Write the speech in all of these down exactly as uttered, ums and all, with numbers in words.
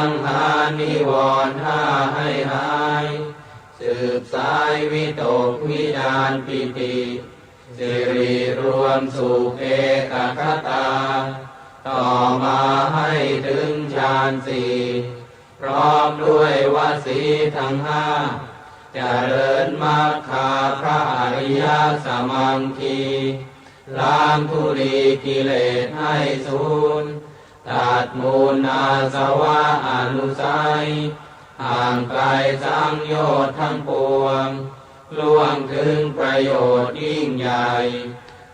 สังหารนิวรณ์ห้าให้หาย สืบสายวิตกวิจารปิติ สิริรวมสุขเอกัคคตา ต่อมาให้ถึงฌานสี่ พร้อมด้วยวสีทั้งห้า เจริญมรรคาพระอริยสมังคี ล้างธุลีกิเลสให้สูญ ตัดมูลอาสวะอนุสัย ห่างไกลสังโยชน์ทั้งปวง ล่วงถึงประโยชน์ยิ่งใหญ่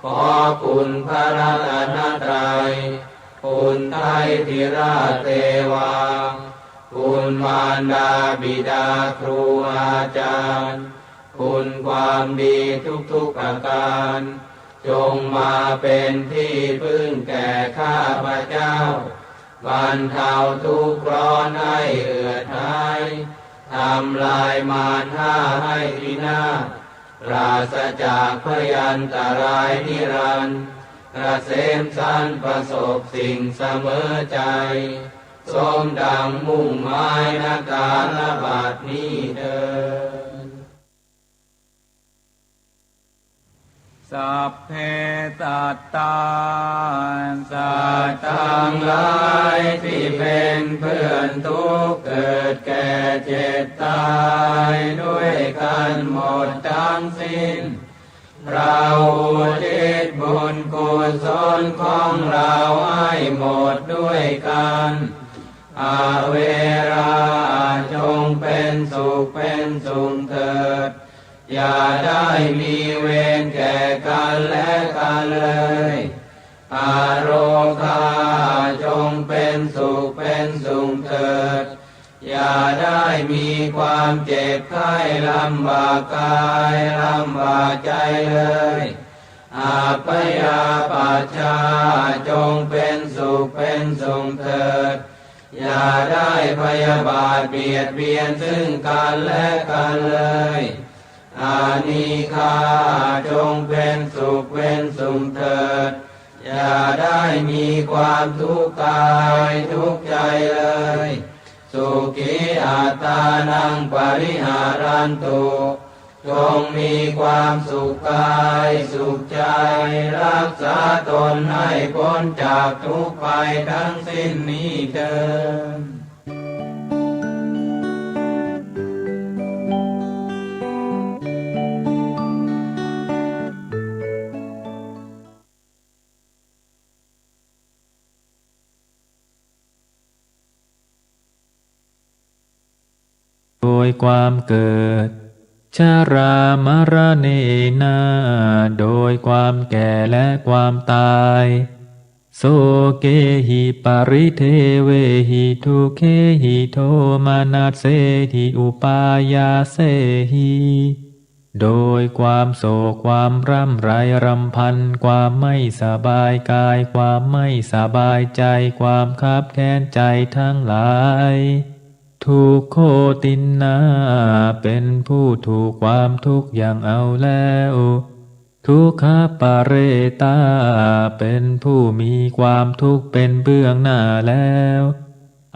ขอคุณพระรัตนตรัย คุณไตรเทราเทวา คุณมารดาบิดาครูอาจารย์ คุณความดีทุกๆประการ จงมาเป็นที่พึ่งแก่ข้าพเจ้า บรรเทาทุกข์ร้อนให้เอือดหาย ทำลายมารห้าให้พินาศ ปราศจากพยันตรายนิรันดร์ เกษมสันต์ประสบสิ่งเสมอใจ สมดังมุ่งหมายนาการบัดนี้เทอญ สัพเพสัตตา สัตว์ทั้งหลายที่เป็นเพื่อนทุกข์เกิดแก่เจ็บตายด้วยกันหมดทั้งสิ้น เราอุทิศบุญกุศลของเราให้หมดด้วยกัน อเวรา จงเป็นสุขเป็นสุขเถิด อย่าได้มีเวรแก่กันและกันเลย อโรคา จงเป็นสุขเป็นสุขเถิด อย่าได้มีความเจ็บไข้ลำบากกายลำบากใจเลย อัปพยาปัชชา จงเป็นสุขเป็นสุขเถิด อย่าได้พยาบาทเบียดเบียนซึ่งกันและกันเลย อานีฆา จงเป็นสุขเป็นสุขเถิด อย่าได้มีความทุกข์กายทุกข์ใจเลย สุขีอัตตานังปริหารันตุ จงมีความสุขกายสุขใจ รักษาตนให้พ้นจากทุกข์ภัยทั้งสิ้นนี้เทอญ โดยความเกิด ชรามรเณนะ โดยความแก่และความตาย โสเกหิ ปริเทเวหิ ทุกเขหิ โทมนัสเสหิ อุปายาเสหิ โดยความโศก ความร่ำไรรำพัน ความไม่สบายกาย ความไม่สบายใจ ความคับแค้นใจทั้งหลาย ทุกโขตินนา เป็นผู้ถูกความทุกข์หยั่งเอาแล้ว ทุกขปะเรตา เป็นผู้มีความทุกข์เป็นเบื้องหน้าแล้ว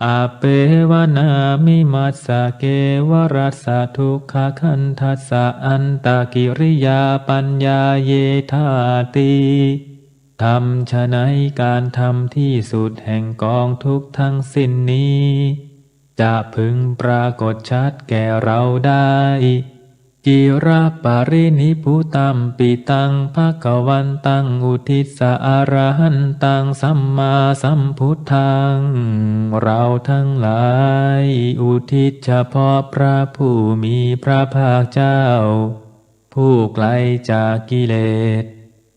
อเปวนามิมัสสะ เกวะรัสสะ ทุกขคันธัสสะ อันตกิริยาปัญญาเยธาติ ทำไฉน การทำที่สุดแห่งกองทุกข์ทั้งสิ้นนี้ จะพึงปรากฏชัดแก่เราได้ จิรปรินิพพุตัมปิตัง ภะคะวันตัง อุทธิสสะ อะระหันตัง สัมมาสัมพุทธัง เราทั้งหลาย อุทิศเฉพาะพระผู้มีพระภาคเจ้า ผู้ไกลจากกิเลส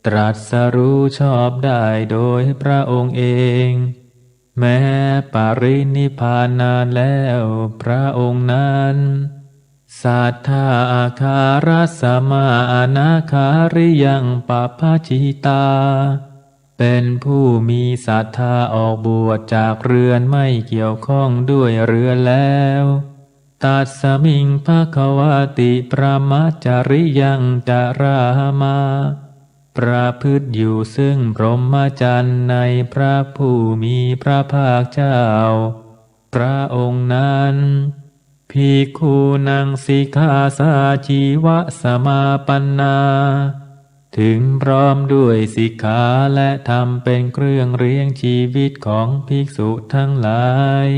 ตรัสรู้ชอบได้โดยพระองค์เอง แม้ปรินิพพานนานแล้ว พระองค์นั้น สัทธาอาคารัสสะมา อนาคาริยังปัพพะจิตา เป็นผู้มีศรัทธาออกบวชจากเรือนไม่เกี่ยวข้องด้วยเรือนแล้ว ตัสสมิงภะคะวะติ พรหมจริยังจารามะ ประพฤติอยู่ซึ่งพรหมจรรย์ในพระผู้มีพระภาคเจ้า พระองค์นั้น ภิกขุนัง สิกขาสาจีวสมาปันนา ถึงพร้อมด้วยสิกขาและธรรมเป็นเครื่องเลี้ยงชีวิตของภิกษุทั้งหลาย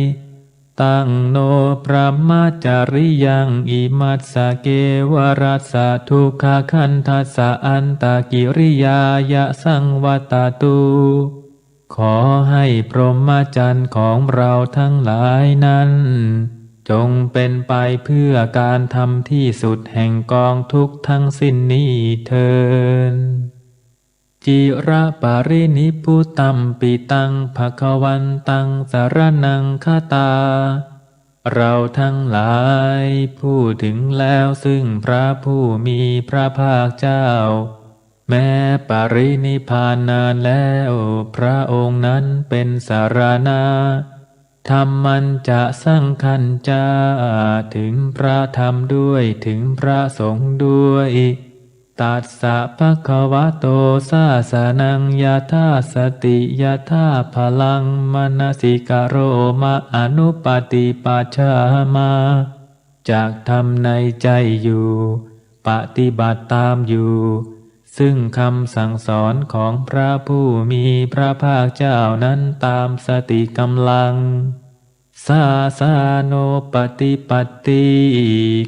ตัง โน บรหมจริยัง อิมัสสะ เกวะรัสสะ ทุกขขันธัสสะ อันตกิริยายะ สังวัตตะตุ ขอให้พรหมจรรย์ของเราทั้งหลายนั้น จงเป็นไปเพื่อการทำที่สุดแห่งกองทุกข์ทั้งสิ้นนี้เทอญ จิระปรินิพพุตัมปิตัง ภะคะวันตัง สรณังคัตตา เราทั้งหลายผู้ถึงแล้วซึ่งพระผู้มีพระภาคเจ้า แม้ปรินิพพานนานแล้ว พระองค์นั้นเป็นสรณะ ธัมมัญจะ สังฆัญจะ ถึงพระธรรมด้วย ถึงพระสงฆ์ด้วย ตัสสะ ภะคะวะโต สาสะนัง ยะถาสติ ยะถาพะลัง มะนะสิกะโรมะ อะนุปะติปัจฉามา จักทำในใจอยู่ ปฏิบัติตามอยู่ ซึ่งคำสั่งสอนของพระผู้มีพระภาคเจ้านั้นตามสติกำลัง สาสะโนปะติปัตติ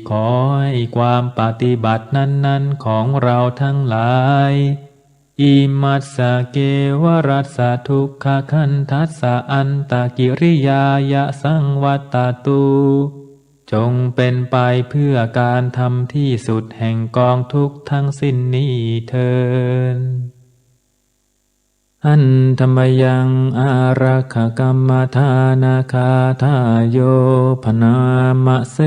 ขอให้ความปฏิบัตินั้นๆ ของเราทั้งหลาย อิมัสสะ เกวะรัสสะ ทุกขขันธัสสะ อันตกิริยายะ สังวัตตะตุ จงเป็นไปเพื่อการทำที่สุดแห่งกองทุกข์ทั้งสิ้นนี้เทอญ หันธะมะยัง อารักขะกัมมะฐานะคาถาโย พะนามะเส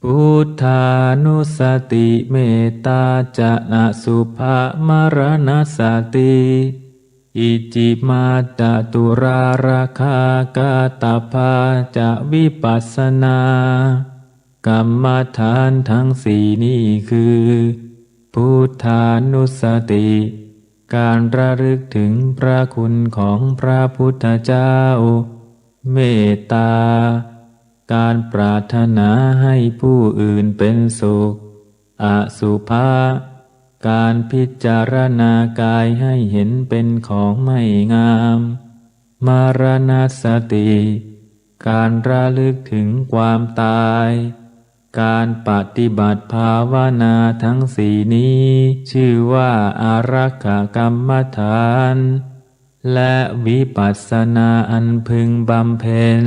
พุทธานุสติ เมตตาจะ อสุภะมะรณสติ อิจฉิมาจะ ตุรารักขา กาตะพาจะ วิปัสสนา กัมมะฐานทั้งสี่นี้คือ พุทธานุสติ การระลึกถึงพระคุณของพระพุทธเจ้า เมตตา การปรารถนาให้ผู้อื่นเป็นสุข อสุภะ การพิจารณากายให้เห็นเป็นของไม่งาม มรณสติ การระลึกถึงความตาย การปฏิบัติภาวนาทั้งสี่นี้ ชื่อว่าอารักขะกัมมะฐาน และวิปัสสนาอันพึงบำเพ็ญ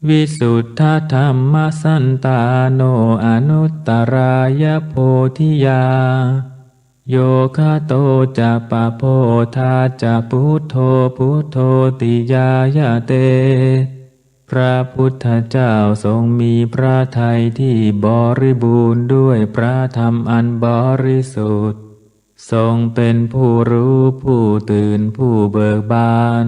วิสุทธะธัมมะสันตาโน อนุตตรายะโพธิญา โยคะโตจะปะโพธาจะ พุทโธ พุทโธติญาญะเต พระพุทธเจ้าทรงมีพระทัยที่บริบูรณ์ด้วยพระธรรมอันบริสุทธิ์ ทรงเป็นผู้รู้ ผู้ตื่น ผู้เบิกบาน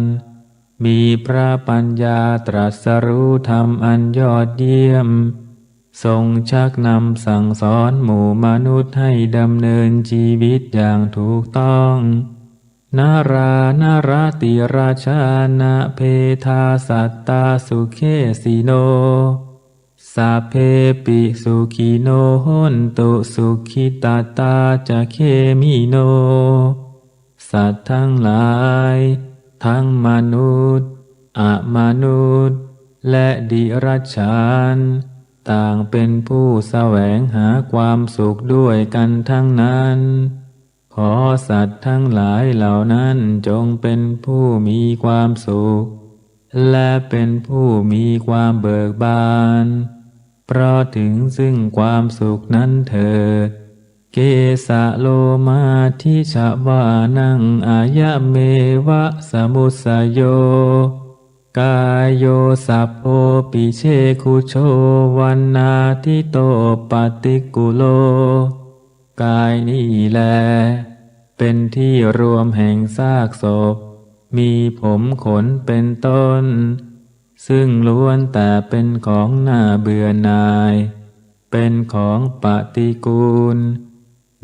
มีพระปัญญาตรัสรู้ธรรมอันยอดเยี่ยม ทรงชักนำสั่งสอนหมู่มนุษย์ให้ดำเนินชีวิตอย่างถูกต้อง นารานารติรัจฉานะ เพทาสัตตาสุเขสิโน สัพเพปิสุขิโน โหนตุ สุขิตตาจะ เคมิโน สัตว์ทั้งหลาย ทั้งมนุษย์ อมนุษย์ และดิรัจฉาน ต่างเป็นผู้แสวงหาความสุขด้วยกันทั้งนั้น ขอสัตว์ทั้งหลายเหล่านั้นจงเป็นผู้มีความสุข และเป็นผู้มีความเบิกบาน เพราะถึงซึ่งความสุขนั้นเถิด เกสะโลมาทิชวานัง อะยะเมวะสมุสสโย กายโย สัพโพ ปิ เชขุโช วัณณาทิโต ปะติกกุโล กายนี้แล เป็นที่รวมแห่งซากศพ มีผมขนเป็นต้น ซึ่งล้วนแต่เป็นของน่าเบื่อหน่าย เป็นของปฏิกูล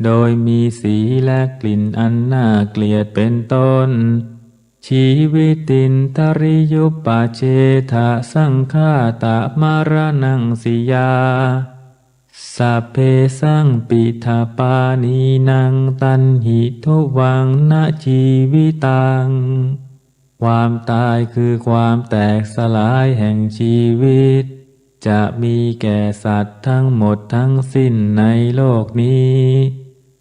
โดยมีสีและกลิ่นอันน่าเกลียดเป็นต้น ชีวิตินทริยุปปะเชทะสังฆาตะมะระณังสิยา สัพเพสังปิทะปานีนัง ตัณหิทุวังนะจีวิตัง ความตายคือความแตกสลายแห่งชีวิต จะมีแก่สัตว์ทั้งหมดทั้งสิ้นในโลกนี้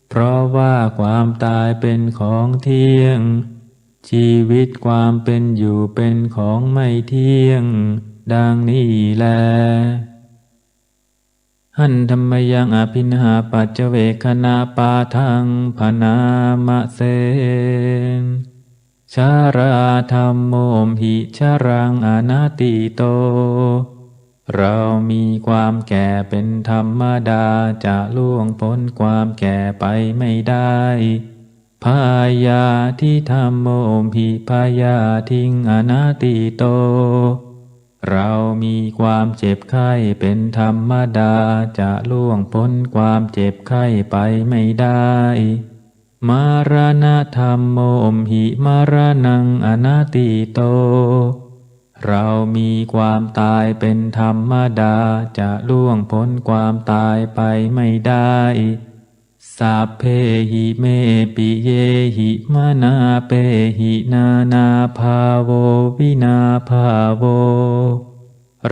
เพราะว่าความตายเป็นของเที่ยง ชีวิตความเป็นอยู่เป็นของไม่เที่ยง ดังนี้แล หันธมยังอภิณหาปัจจเวกขณาปาทังพนามเสน ชาราธัมโมมหิชรังอนาติโต เรามีความแก่เป็นธรรมดา จะล่วงพ้นความแก่ไปไม่ได้ พยาธิธัมโมมหิพยาธิงอนาติโต เรามีความเจ็บไข้เป็นธรรมดา จะล่วงพ้นความเจ็บไข้ไปไม่ได้ มรณะธัมโมมหิมรณังอนาติโต เรามีความตายเป็นธรรมดา จะล่วงพ้นความตายไปไม่ได้ สัพเพหิเมปิเยหิมนาเปหินานาภาโววินาภาโว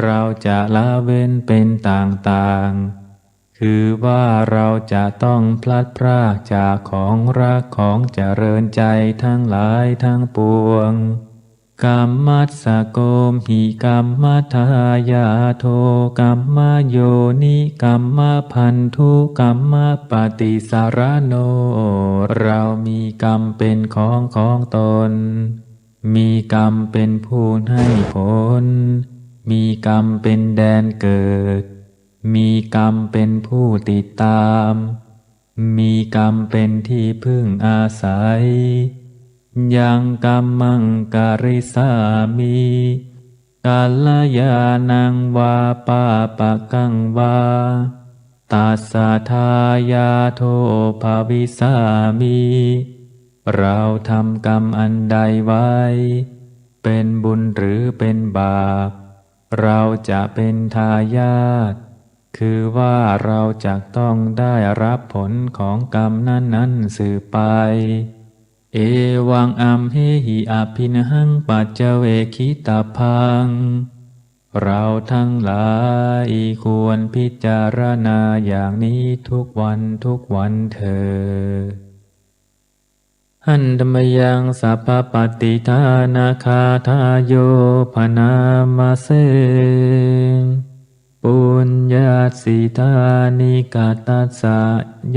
เราจะละเว้นเป็นต่างๆ คือว่าเราจะต้องพลัดพรากจากของรักของเจริญใจทั้งหลายทั้งปวง กัมมัสสโกมหิกัมมทายาโท กัมมโยนิกัมมพันธุกัมมปฏิสรโณ เรามีกรรมเป็นของของตน มีกรรมเป็นผู้ให้ผล มีกรรมเป็นแดนเกิด มีกรรมเป็นผู้ติดตาม มีกรรมเป็นที่พึ่งอาศัย ยังกัมมังกริสสามิ กัลยาณังวาปาปะกังวา ตัสสะทายาโทภวิสสามิ เราทำกรรมอันใดไว้ เป็นบุญหรือเป็นบาป เราจะเป็นทายาท คือว่าเราจะต้องได้รับผลของกรรมนั้นๆ สืบไป เอวังอัมเหหิอภิณหังปัจจเวกขิตาพัง เราทั้งหลายควรพิจารณาอย่างนี้ทุกวันทุกวันเถิด หันธมยังสัพพปฏิทานาคาทาโยพนามเสน ปุญญาสิทานิกตัสสะ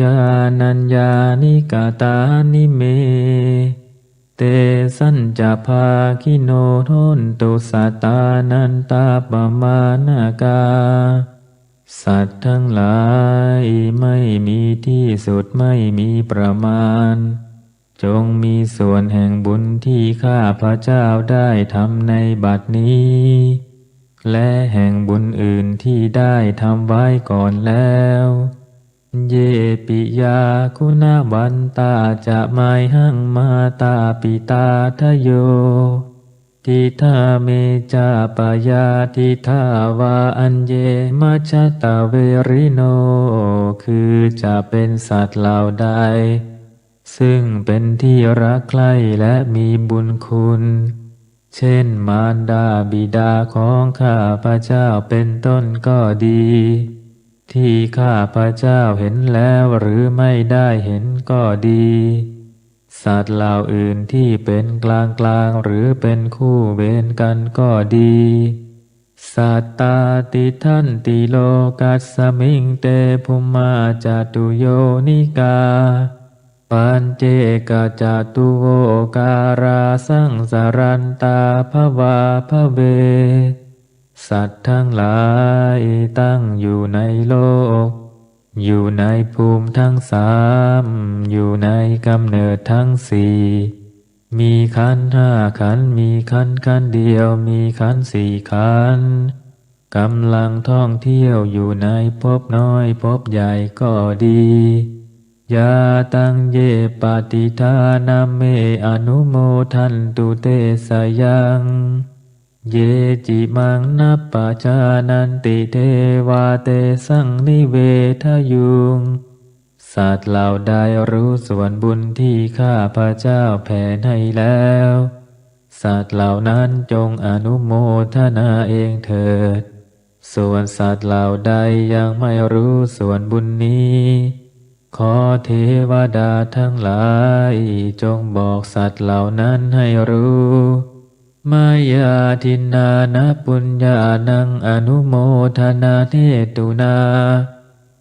ญาณัญญานิกตานิเม เตสัญจะภาคิโน หนตุสัตตานันตาปมาณกา สัตว์ทั้งหลายไม่มีที่สุดไม่มีประมาณ จงมีส่วนแห่งบุญที่ข้าพเจ้าได้ทำในบัดนี้ และแห่งบุญอื่นที่ได้ทำไว้ก่อนแล้ว เยปิยาคุณวันตาจะมายหังมาตาปิตาทโย ทิฏฐาเมจะปยาทิฏฐาวาอัญเยมัชชตเวริโน คือจะเป็นสัตว์เหล่าใด ซึ่งเป็นที่รักใคร่และมีบุญคุณ เช่นมารดาบิดาของข้าพเจ้าเป็นต้นก็ดี ที่ข้าพเจ้าเห็นแล้วหรือไม่ได้เห็นก็ดี สัตว์เหล่าอื่นที่เป็นกลางๆ หรือเป็นคู่เวรกันก็ดี สัตตาติฏฐันติโลกัสสมิง เตภุมมาจตุโยนิกา ปัจเจกจตุโวการา สังสรันตาภวาภเว สัตว์ทั้งหลายตั้งอยู่ในโลก อยู่ในภูมิทั้งสาม อยู่ในกำเนิดทั้งสี่ มีขันธ์ห้าขันธ์ มีขันธ์ขันธ์เดียว มีขันธ์สี่ขันธ์ กำลังท่องเที่ยวอยู่ในภพน้อยภพใหญ่ก็ดี Yā taṃ ye pattidānaṃ me anumodantu te sayaṃ. Ye cimaṃ nappajānanti devā tesaṃ nivedayuṃ. สัตว์เหล่าใดรู้ส่วนบุญที่ข้าพเจ้าแผ่ให้แล้ว สัตว์เหล่านั้นจงอนุโมทนาเองเถิด ส่วนสัตว์เหล่าใดยังไม่รู้ส่วนบุญนี้ ขอเทวดาทั้งหลายจงบอกสัตว์เหล่านั้นให้รู้ Mayā dinnāna puññānaṃ anumodanāhetunā,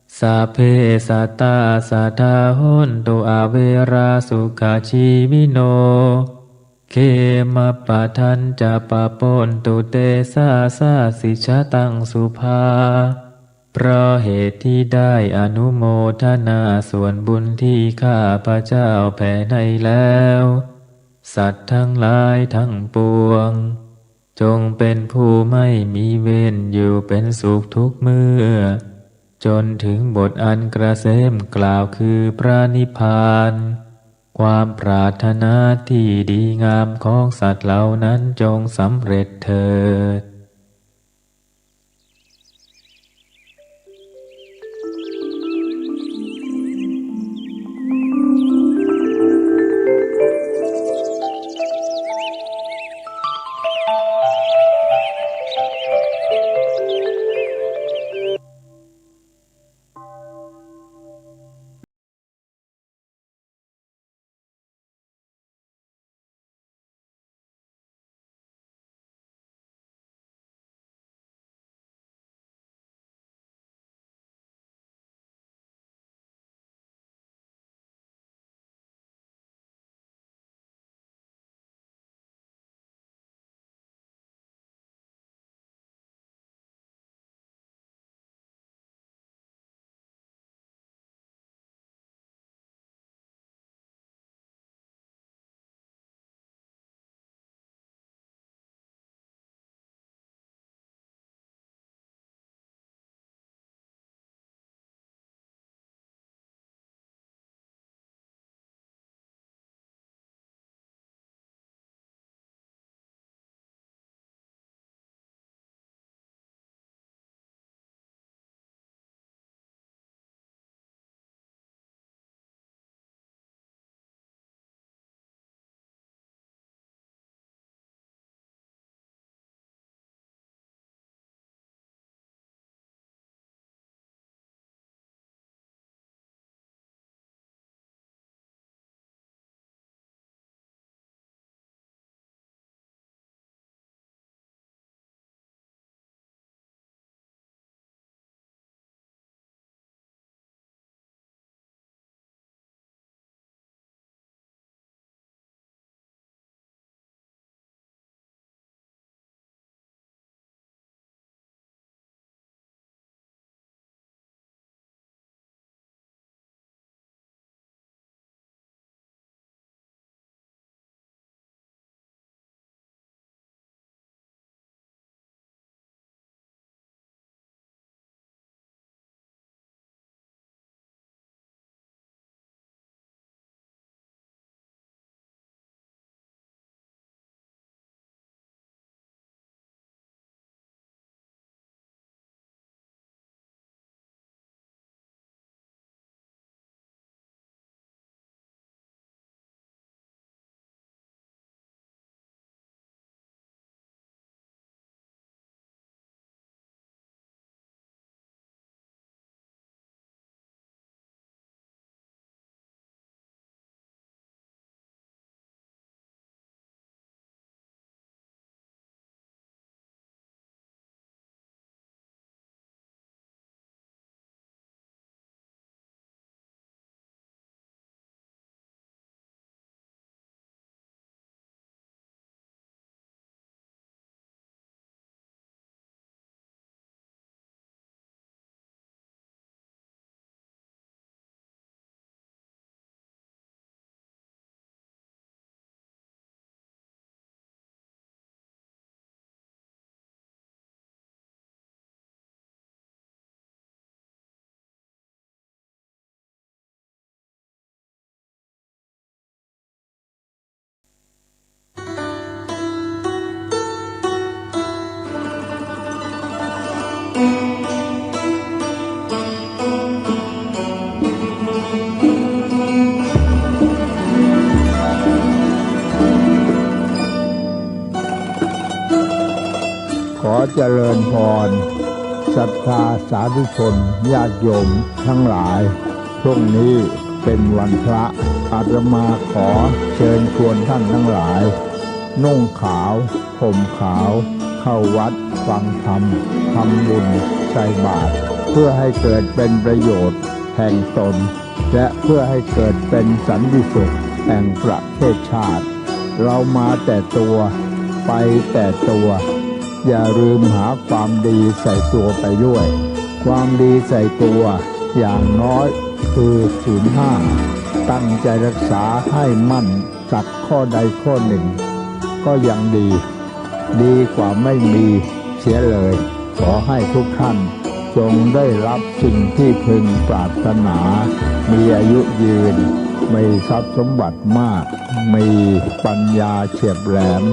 sabbe sattā sadā hontu averā sukhajīvino. Khemappadañca pāpontu te sāsāsi jataṃ subhā. เพราะเหตุที่ได้อนุโมทนาส่วนบุญที่ข้าพเจ้าแผ่ให้แล้ว สัตว์ทั้งหลายทั้งปวง จงเป็นผู้ไม่มีเวรอยู่เป็นสุขทุกเมื่อ จนถึงบทอันกระเสมกล่าวคือพระนิพพาน ความปรารถนาที่ดีงามของสัตว์เหล่านั้นจงสำเร็จเถิด ขอเจริญพร ศรัทธาสาธุชนญาติโยมทั้งหลาย พรุ่งนี้เป็นวันพระ อาตมาขอเชิญชวนท่านทั้งหลาย นุ่งขาว ห่มขาว เข้าวัดฟังธรรม ทำบุญ ใส่บาตร เพื่อให้เกิดเป็นประโยชน์แห่งตน และเพื่อให้เกิดเป็นสันติสุขแห่งประเทศชาติ เรามาแต่ตัว ไปแต่ตัว อย่าลืมหาความดีใส่ตัวไปด้วย ความดีใส่ตัวอย่างน้อยคือศีลห้า ตั้งใจรักษาให้มั่นสักข้อใดข้อหนึ่ง ก็ยังดี ดีกว่าไม่มีเสียเลย ขอให้ทุกท่านจงได้รับสิ่งที่พึงปรารถนา มีอายุยืน มีทรัพย์สมบัติมาก มีปัญญาเฉียบแหลม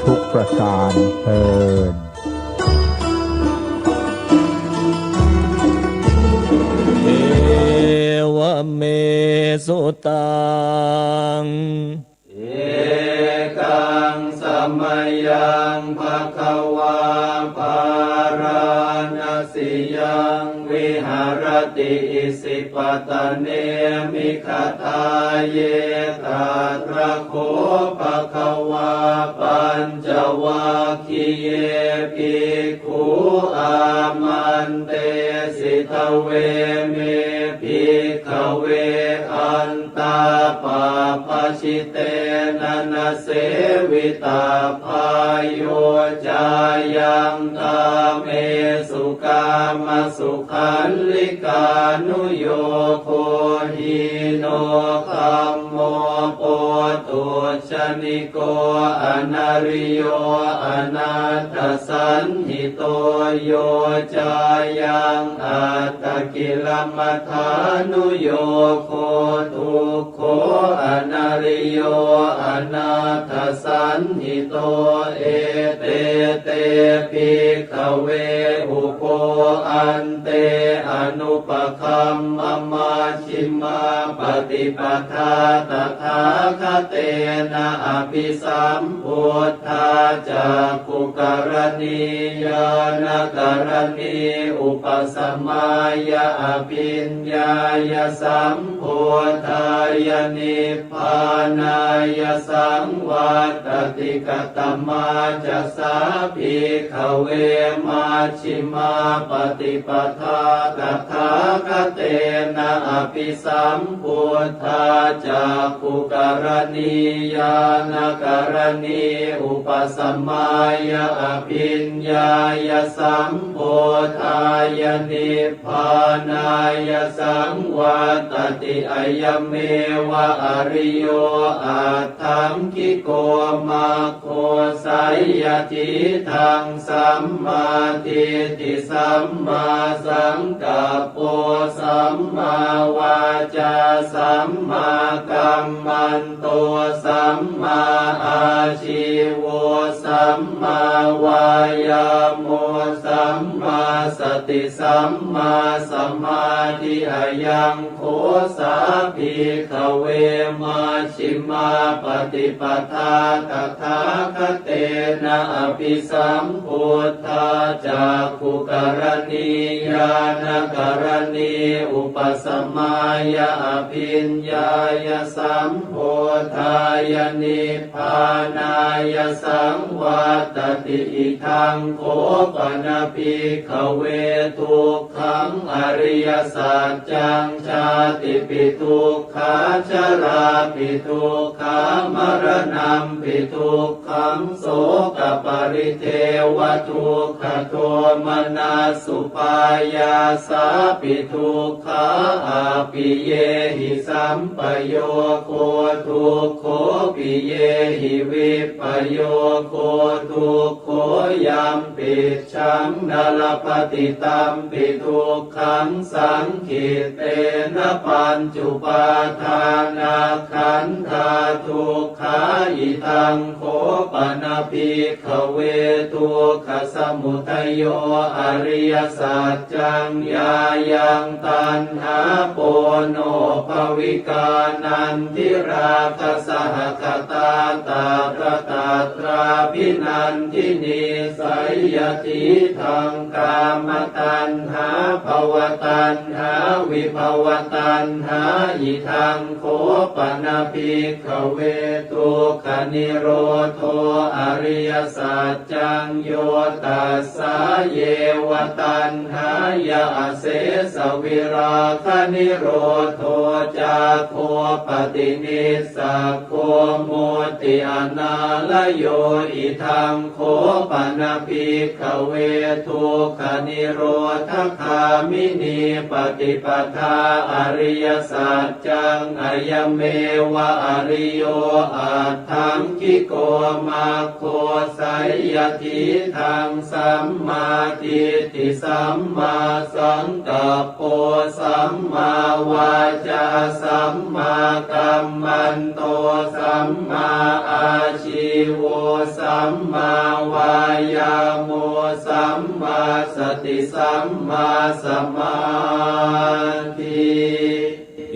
ทุกประการเทอญ เอวะเม สุตัง เอกัง สะมะยัง ภะคะวา ภาราณะสิยัง วิหะระติ อิสิปะตะเน มิขะทา เย ตัตระ โข ภะคะวา ปัญจวัคคี เย ภิกขุ อามันเตสิ ทะเว เม ภิกขะเว อันตา ปะปะชิเตนะ นะ เสวิตะ พาโย จายัง กาเมสุ กามะสุขัลลิกานุโยโค หีโน คัมโม โปตุชฌะนิโก อะนะริโย อะนัตถสันหิโต โย จายัง อัตตกิลมัฏฐานุโยโค ทุก โข อะนะริโย อะนัตถสันหิโต เอเต เต ภิกขะเว อุโภ อันเต อะนุปะคัมมะ มัชฌิมะปะติปะทา ตถาคะเตนะ อะภิสัมพุทธา จักขุกะระณีญาณะกะระณี อุปะสะมายะ อะภิญญายะ สัมโพธายะ นิพพานายะ สังวัตติ กะตะมะจะสา ภิกขะเว มัชฌิมะปะติปะทา ตถาคะเตนะ อะภิสัมพุทธา จักขุกะระณีญาณะกะระณี อุปะสะมายะ อะภิญญายะ สัมโพธายะ นิพพานายะ สังวัตติ อะยะเมวะ อะริโย อัตถังคิโก มัคโค ไสยะถีฏฐัง สัมมาทิฏฐิ สัมมาสังกัปโป สัมมาวาจา สัมมากัมมันโต สัมมาอาชีโว สัมมาวายาโม สัมมาสติ สัมมาสมาธิ อะยัง โข สา ภิกขะเว มัชฌิมะปะติปะทา ตถาคะเตนะ อะภิสัมพุทธา จักขุกะระณีญาณะกะระณี อุปะสะมายะ อะภิญญายะ สัมโพธายะ นิพพานายะ สังวัตติ อิทัง โข ปะนะ ภิกขะเว ทุกขัง อริยสัจจัง ชาติปิ ทุกขา ชะราปิ ทุกขา มะระณัมปิ ทุกขัง โสกะปะริเทวะทุกขะโทมนัสสุปายาสาปิ ทุกขา อะปปิเยหิ สัมปะโยโค ทุกโข ปิเยหิ วิปปะโยโค ทุกโข ยัมปิจฉัง นะ ละภะติ ตัมปิ ทุกขัง สังขิตเตนะ ปัญจุปาทานะขันธา ทุกขา อิทัง โข ปะนะ ภิกข kkhave dukkhasamudayo ariyasaccaṃ, yāyaṃ taṇhā ponobbhavikā nandirāgasahagatā tatra tatrābhinandinī, seyyathīdaṃ kāmataṇhā bhavataṇhā vibhavataṇhā. Idaṃ kho pana bhikkhave dukkhanirodho ariyasaccaṃ, yo tassāyeva taṇhāya asesavirāganirodho cāgo paṭinissaggo mutti anālayo. Idaṃ kho pana bhikkhave dukkhanirodhagāminī paṭipadā ariyasaccaṃ, ayameva ariyo aṭṭhaṅgiko maggo, seyyathīdaṃ sammādiṭṭhi sammāsaṅkappo sammāvācā sammākammanto sammāājīvo sammāvāyāmo sammāsati sammāsamādhi.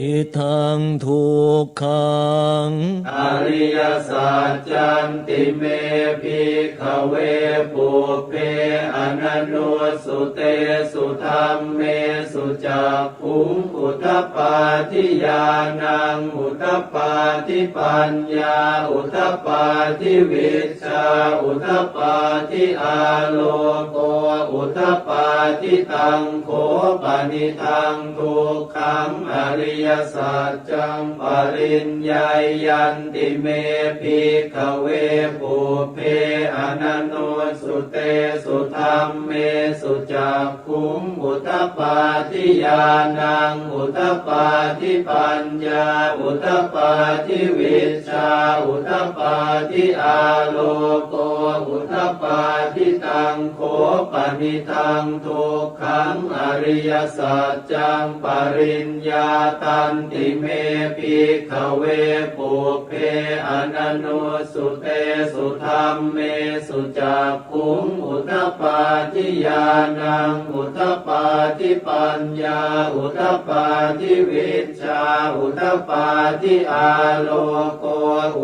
Idaṃ dukkhaṃ ariyasaccanti me bhikkhave pubbe ananussutesu dhammesu cakkhuṃ udapādi ñāṇaṃ udapādi paññā udapādi vijjā udapādi āloko udapādi. Taṃ kho panidaṃ dukkhaṃ ariyasaccaṃ pariññeyyanti me bhikkhave pubbe ananussutesu dhammesu cakkhuṃ udapādi ñāṇaṃ udapādi paññā udapādi vijjā udapādi āloko udapādi. Taṃ kho panidaṃ dukkhaṃ ariyasaccaṃ pariññātanti me bhikkhave pubbe ananussutesu dhammesu cakkhuṃ udapādi ñāṇaṃ udapādi paññā udapādi vijjā udapādi āloko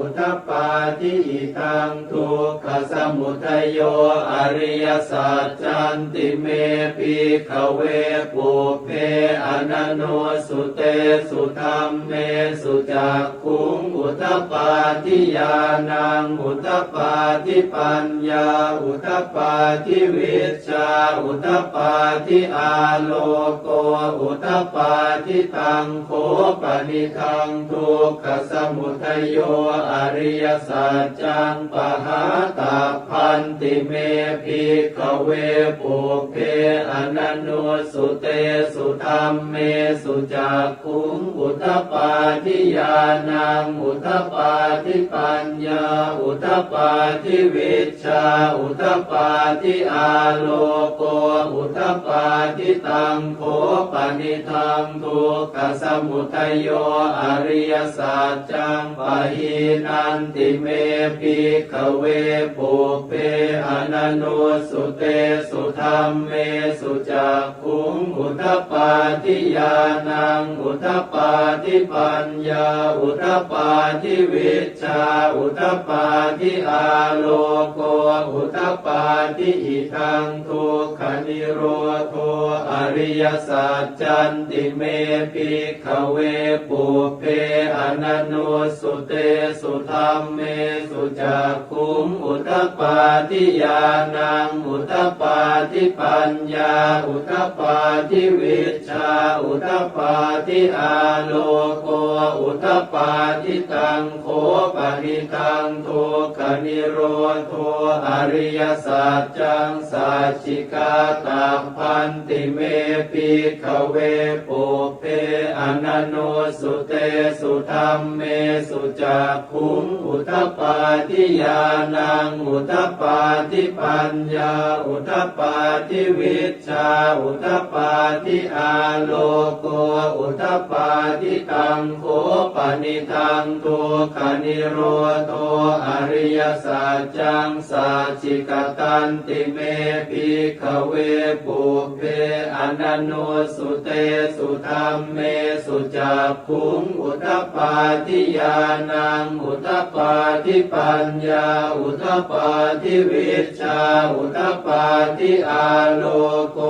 udapādi. Idaṃ dukkhasamudayo ariyasaccanti me bhikkhave pubbe ananussutesu dhammesu cakkhuṃ udapādi ñāṇaṃ udapādi paññā udapādi vijjā udapādi āloko udapādi. Taṃ kho panidaṃ dukkhasamudayo ariyasaccaṃ pahātabbanti me bhikkhave pubbe ananussutesu dhammesu cakkhuṃ udapādi ñāṇaṃ udapādi paññā udapādi vijjā udapādi āloko udapādi. Taṃ kho panidaṃ dukkhasamudayo ariyasaccaṃ pahīnanti me bhikkhave pubbe ananussutesu dhammesu cakkhuṃ udapādi ñāṇaṃ udapādi paññā udapādi vijjā udapādi āloko udapādi. Idaṃ dukkhanirodho ariyasaccanti me bhikkhave pubbe ananussutesu dhammesu cakkhuṃ udapādi ñāṇaṃ udapādi paññā udapādi vijjā udapādi āloko udapādi. Taṃ kho panidaṃ dukkhanirodho ariyasaccaṃ sacchikātabbanti me bhikkhave pubbe ananussutesu dhammesu cakkhuṃ udapādi ñāṇaṃ udapādi paññā udapādi vijjā udapādi āloko udapā Taṃ kho panidaṃ dukkhanirodho ariyasaccaṃ sacchikatan ti me bhikkhave pubbe ananussutesu dhammesu cakkhuṃ udapādi ñāṇaṃ udapādi paññā udapādi vijjā udapādi āloko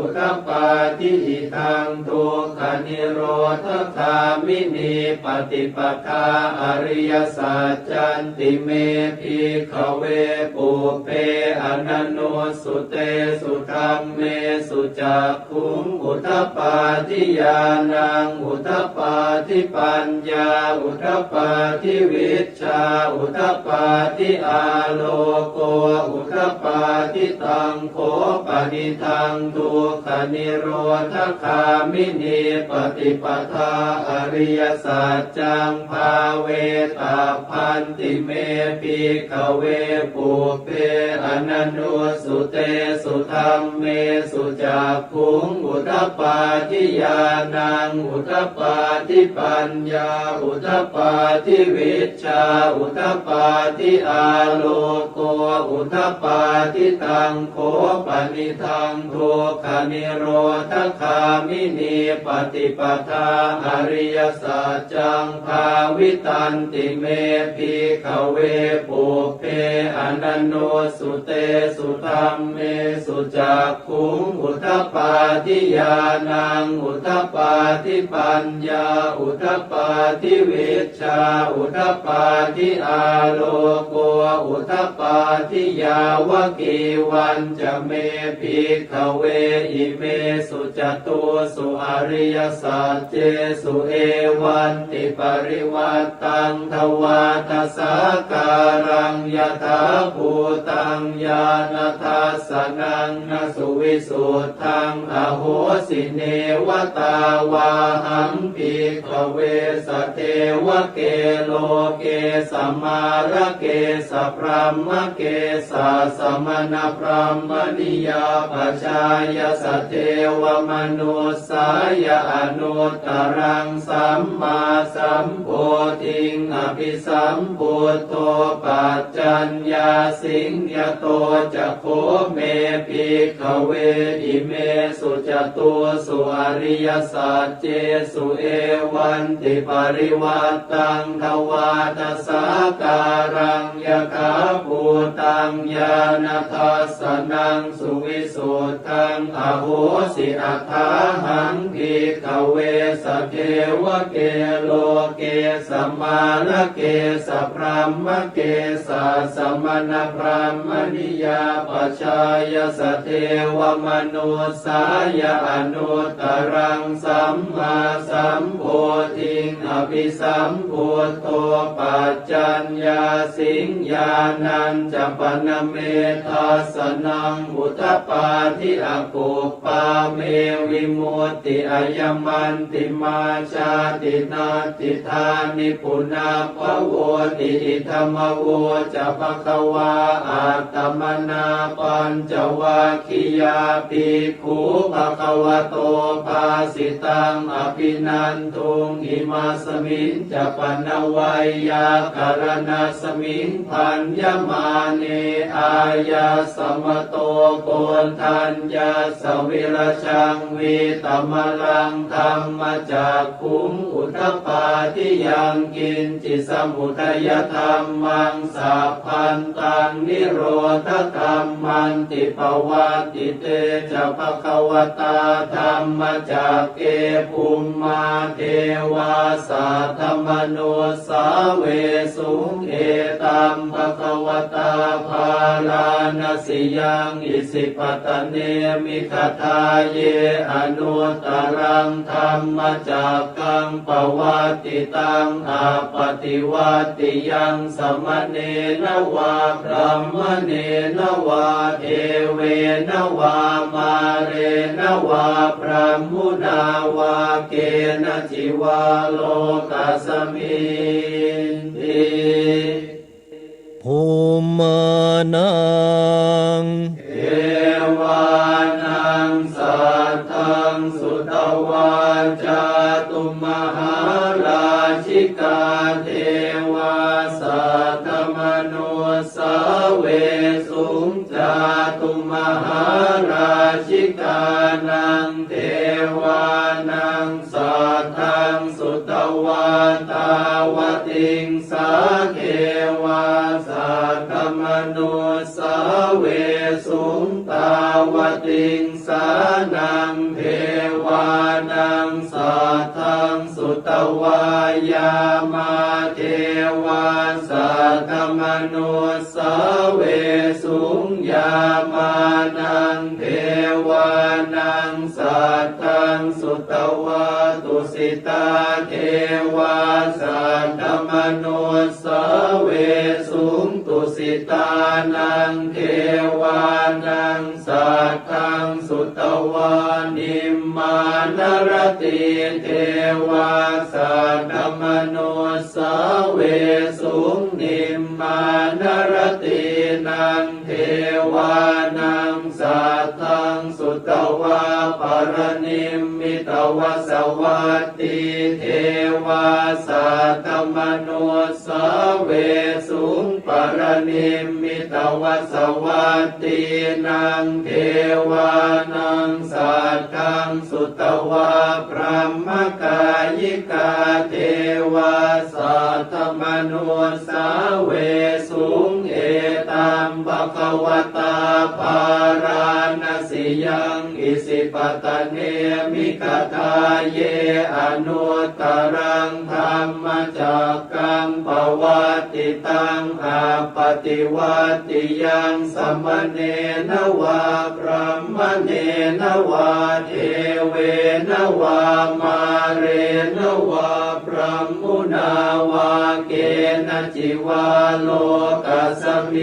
udapādi. Idaṃ dukkhanirodhagāminī paṭipadā ariyasaccanti me bhikkhave pubbe ananussutesu dhammesu cakkhuṃ udapādi ñāṇaṃ udapādi paññā udapādi vijjā udapādi āloko udapādi. Taṃ kho panidaṃ dukkhanirodhagāminī paṭipadā ariyasaccaṃ bhāvetabbanti me bhikkhave pubbe ananussutesu dhammesu cakkhuṃ udapādi ñāṇaṃ udapādi paññā udapādi vijjā udapādi āloko udapādi. Taṃ kho panidaṃ dukkhanirodhagāminī paṭipadā ariyasaccaṃ bhāvitanti me bhikkhave pubbe ananussutesu dhammesu cakkhuṃ udapādi ñāṇaṃ udapādi paññā udapādi vijjā udapādi āloko udapādi. Yāvakīvañca me bhikkhave imesu catūsu ariyasaccesu evantiparivaṭṭaṃ dvādasākāraṃ yathābhūtaṃ ñāṇadassanaṃ na suvisuddhaṃ ahosi. Neva tāvāhaṃ bhikkhave sadevake loke samārake sabrahmake sassamaṇabrāhmaṇiyā pajāya sadevamanussāya anuttaraṃ sammāsambodhiṃ abhisambuddho paccaññāsiṃ. Yato ca kho me bhikkhave imesu catūsu ariyasaccesu evantiparivaṭṭaṃ dvādasākāraṃ yathābhūtaṃ ñāṇadassanaṃ suvisuddhaṃ ahosi. Athāhaṃ bhikkhave sadevake loke samārake sabrahmake sassamaṇabrāhmaṇiyā pajāya sadevamanussāya anuttaraṃ sammāsambodhiṃ abhisambuddho paccaññāsiṃ. Ñāṇañca pana me dassanaṃ udapādi: akup pā me vimutti, ayamantimā jāti, natthidāni punabbhavoti. Idamavoca bhagavā. Attamanā pañcavaggiyā bhikkhū bhagavato bhāsitaṃ abhinanduṃ. Imasmiñca pana veyyākaraṇasmiṃ bhaññamāne āyasmato Koṇḍaññassa virajaṃ vītamalaṃ dhammacakkhuṃ udapādi: yaṅkiñci samudayadhammaṃ sabbantaṃ nirodhadhammanti. Pavattite ca bhagavatā dhammacakke bhummā devā saddamanussāvesuṃ: etaṃ bhagavatā bārāṇasiyaṃ isipatane migadāye anuttaraṃ dhammacakkaṃ pavattitaṃ appaṭivattiyaṃ samaṇena vā brāhmaṇena vā devena vā mārena vā brahmunā vā kenaci vā lokasminti. Bhummānaṃ devānaṃ saddaṃ sutvā cātummah Cātummahārājikānaṃ devānaṃ saddaṃ sutvā tāvatiṃsā devā saddamanussāvesuṃ. Tāvatiṃsānaṃ devānaṃ saddaṃ sutvā yāmā devā saddamanus sāvesuṃ. Yāmānaṃ devānaṃ saddaṃ sutvā tusitā devā saddamanussāvesuṃ. Tusitānaṃ devānaṃ saddaṃ sutvā nimmānaratī devā saddamanussāvesuṃ. Nimmānaratīnaṃ devānaṃ saddaṃ sutvā paranimmitavasavattī devā saddamanussāvesuṃ. Paranimmitavasavattīnaṃ devānaṃ saddaṃ sutvā brahmakāyikā devā saddamanussāvesuṃ. Etaṃ bhagavatā bārāṇasiyaṃ isipatane migadāye anuttaraṃ dhammacakkaṃ pavattitaṃ appaṭivattiyaṃ samaṇena vā brāhmaṇena vā devena vā mārena vā brahmunā vā kenaci vā lokasminti.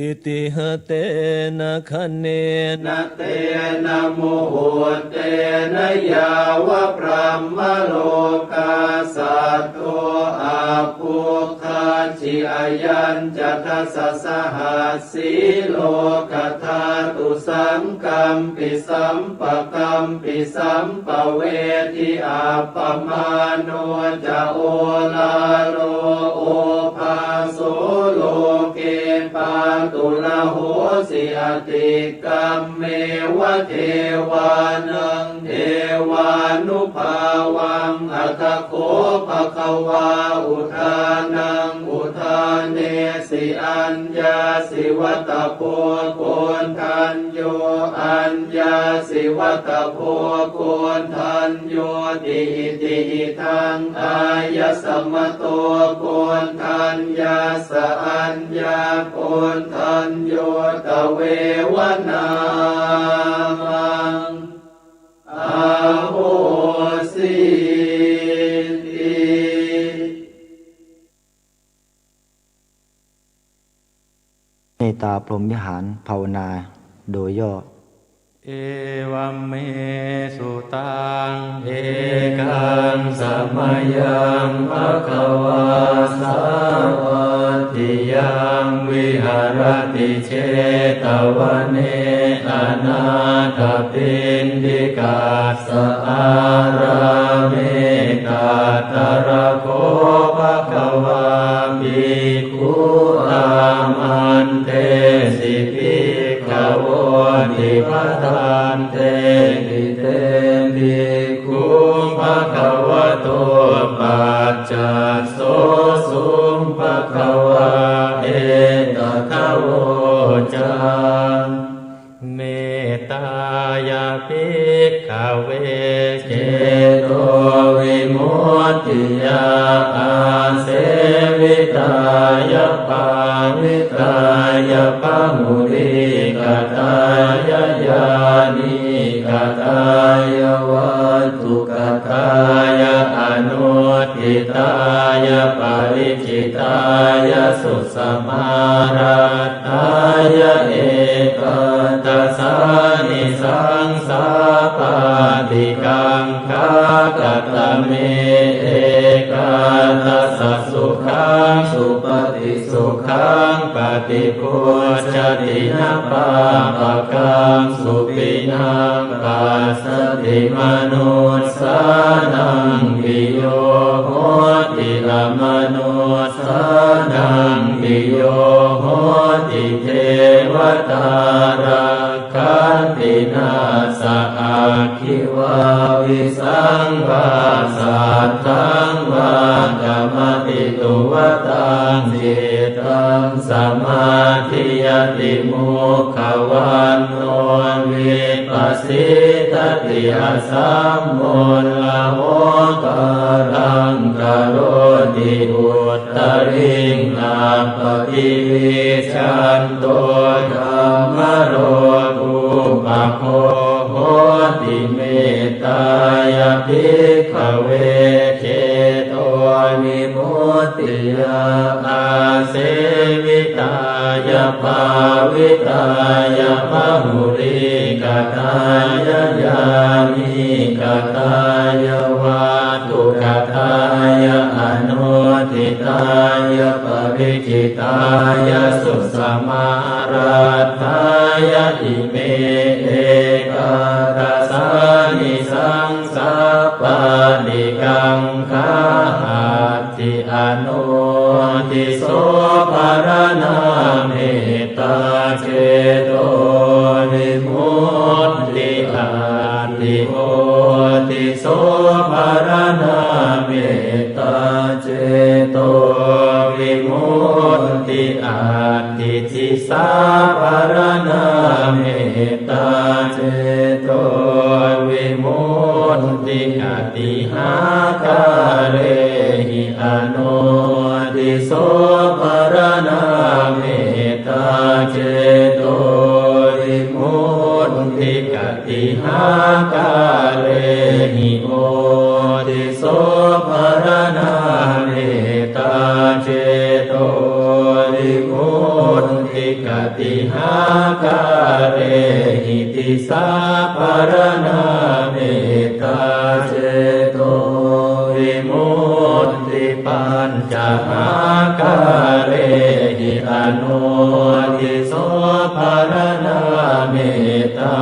Itiha tena khaṇena tena muhuttena yāva brahmalokā saddo abbhuggacchi. Ayañca dasasahassī lokadhātu saṅkampi sampakampi sam pavedhi. Appamāṇo ca oḷāro obhāso loke pāturahosi atikkammeva devānaṃ devānubhāvaṃ. Atha kho bhagavā udānaṃ udānesi aññāsi vata bho koṇḍañ yo aññāsi vata bho koṇḍaññoti. Iti idaṃ āyasmato koṇḍaññassa aññākoṇḍañño tveva nāmaṃ ahosīti. เมตตาพรหมวิหารภาวนาโดยย่อ Evaṃ me sutaṃ. Ekaṃ samayaṃ bhagavā sāvatthiyaṃ viharati jetavane anāthapiṇḍikassa ārāme. Tatra kho bhagavā bhikkhū āmantesi bhikkhavoti. Bhadantehi te bhikkhū bhagavato paccassosuṃ. Bhagavā etadavoca. Mettāya bhikkhave cetovimuttiyā āsevitāya bhāvitāya bahulīkatāya yānīkatāya vatthukatāya anuṭṭhitāya pariccittāya susamāraddhāya ekādasānisaṃsā pāṭikaṅkhā. Katame ekādasa? Sukhaṃ supati sukhaṃ paṭibujjhati na pāpakaṃ supinaṃ passati manussānaṃ piyo hoti amanussānaṃ yo hoti devatā rakkhanti nāssa aggi vā visaṃ vā satthaṃ vā kamati tuvaṭaṃ cittaṃ samādhiyati mukhavaṇṇo vippasīdati asammūḷho kālaṃ karoti uttariṃ appaṭivijjhanto dhammarokupago hoti mettāya bhikkhave cetovimuttiyā āsevitāya bhāvitāya bahulīkatāya yānīkatāya vatthukatāya anuṭṭhitāya pariccittāya susamāraddhāya ime ekādasānisaṃ sappāṭikaṅkhā atthi. Anodhiso pharaṇā mettā cetovimutti atthi. Odhiso pharaṇā mettā cetovimutti atthi. Disā pharaṇā mettā cetovimutti atthi. Hākārehi anodhiso pharaṇā mettā cetovimutti atthi. Hākārehi odhiso pharaṇā mettā cetovimutti atthi. Hākārehi disā pharaṇā mettā cetovimutti. Pañcahākārehi anodhiso pharaṇā mettā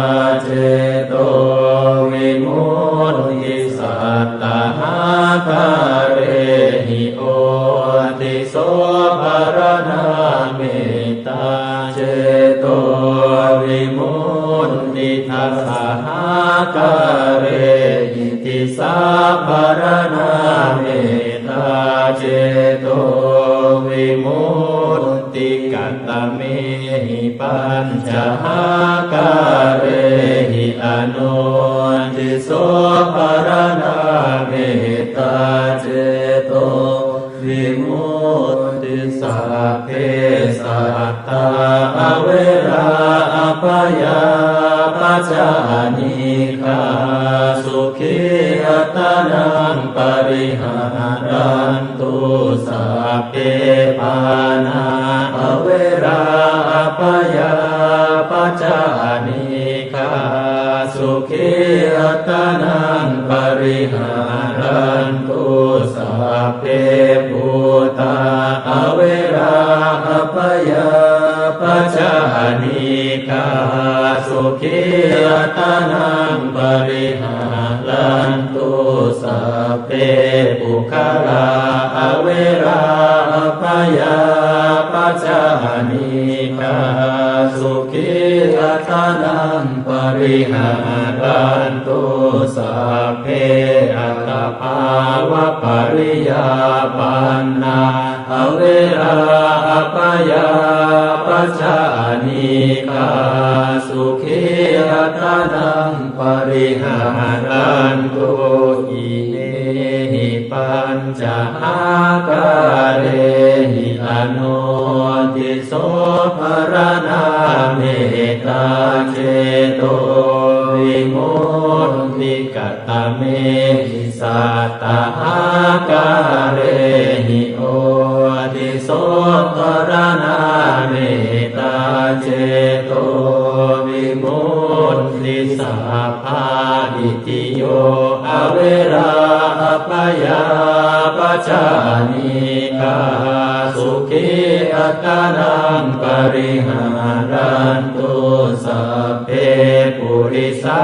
cetovimutti. Sattahākārehi odhiso pharaṇā mettā cetovimutti. Dasahākārehi disā pharaṇā mettā cetovimutti. Katamehi pañcahākārehi anodhiso pharaṇā mettā cetovimutti. Sabbe sattā averā abyāpajjhā anīghā sukhī attānaṃ pariharantu. Sabbe pāṇā averā abyāpajjhā anīghā sukhī attānaṃ pariharantu. Sabbe bhūtā averā abyāpajjhā anīghā sukhī attānaṃ pariharantu. Sabbe puggalā averā abyāpajjhā anīghā sukhī attānaṃ pariharantu. Sabbe attabhāvapariyāpannā averā abyāpajjhā anīghā sukhī attānaṃ pariharantu. Imehi pañcahākārehi anodhiso pharaṇā mettā cetovimutti. Katamehi sattahākārehi odhiso pharaṇā mettā cetovimutti. Sabbā itthiyo averā abyāpajjhā anīghā sukhī attānaṃ pariharantu. Sabbe purisā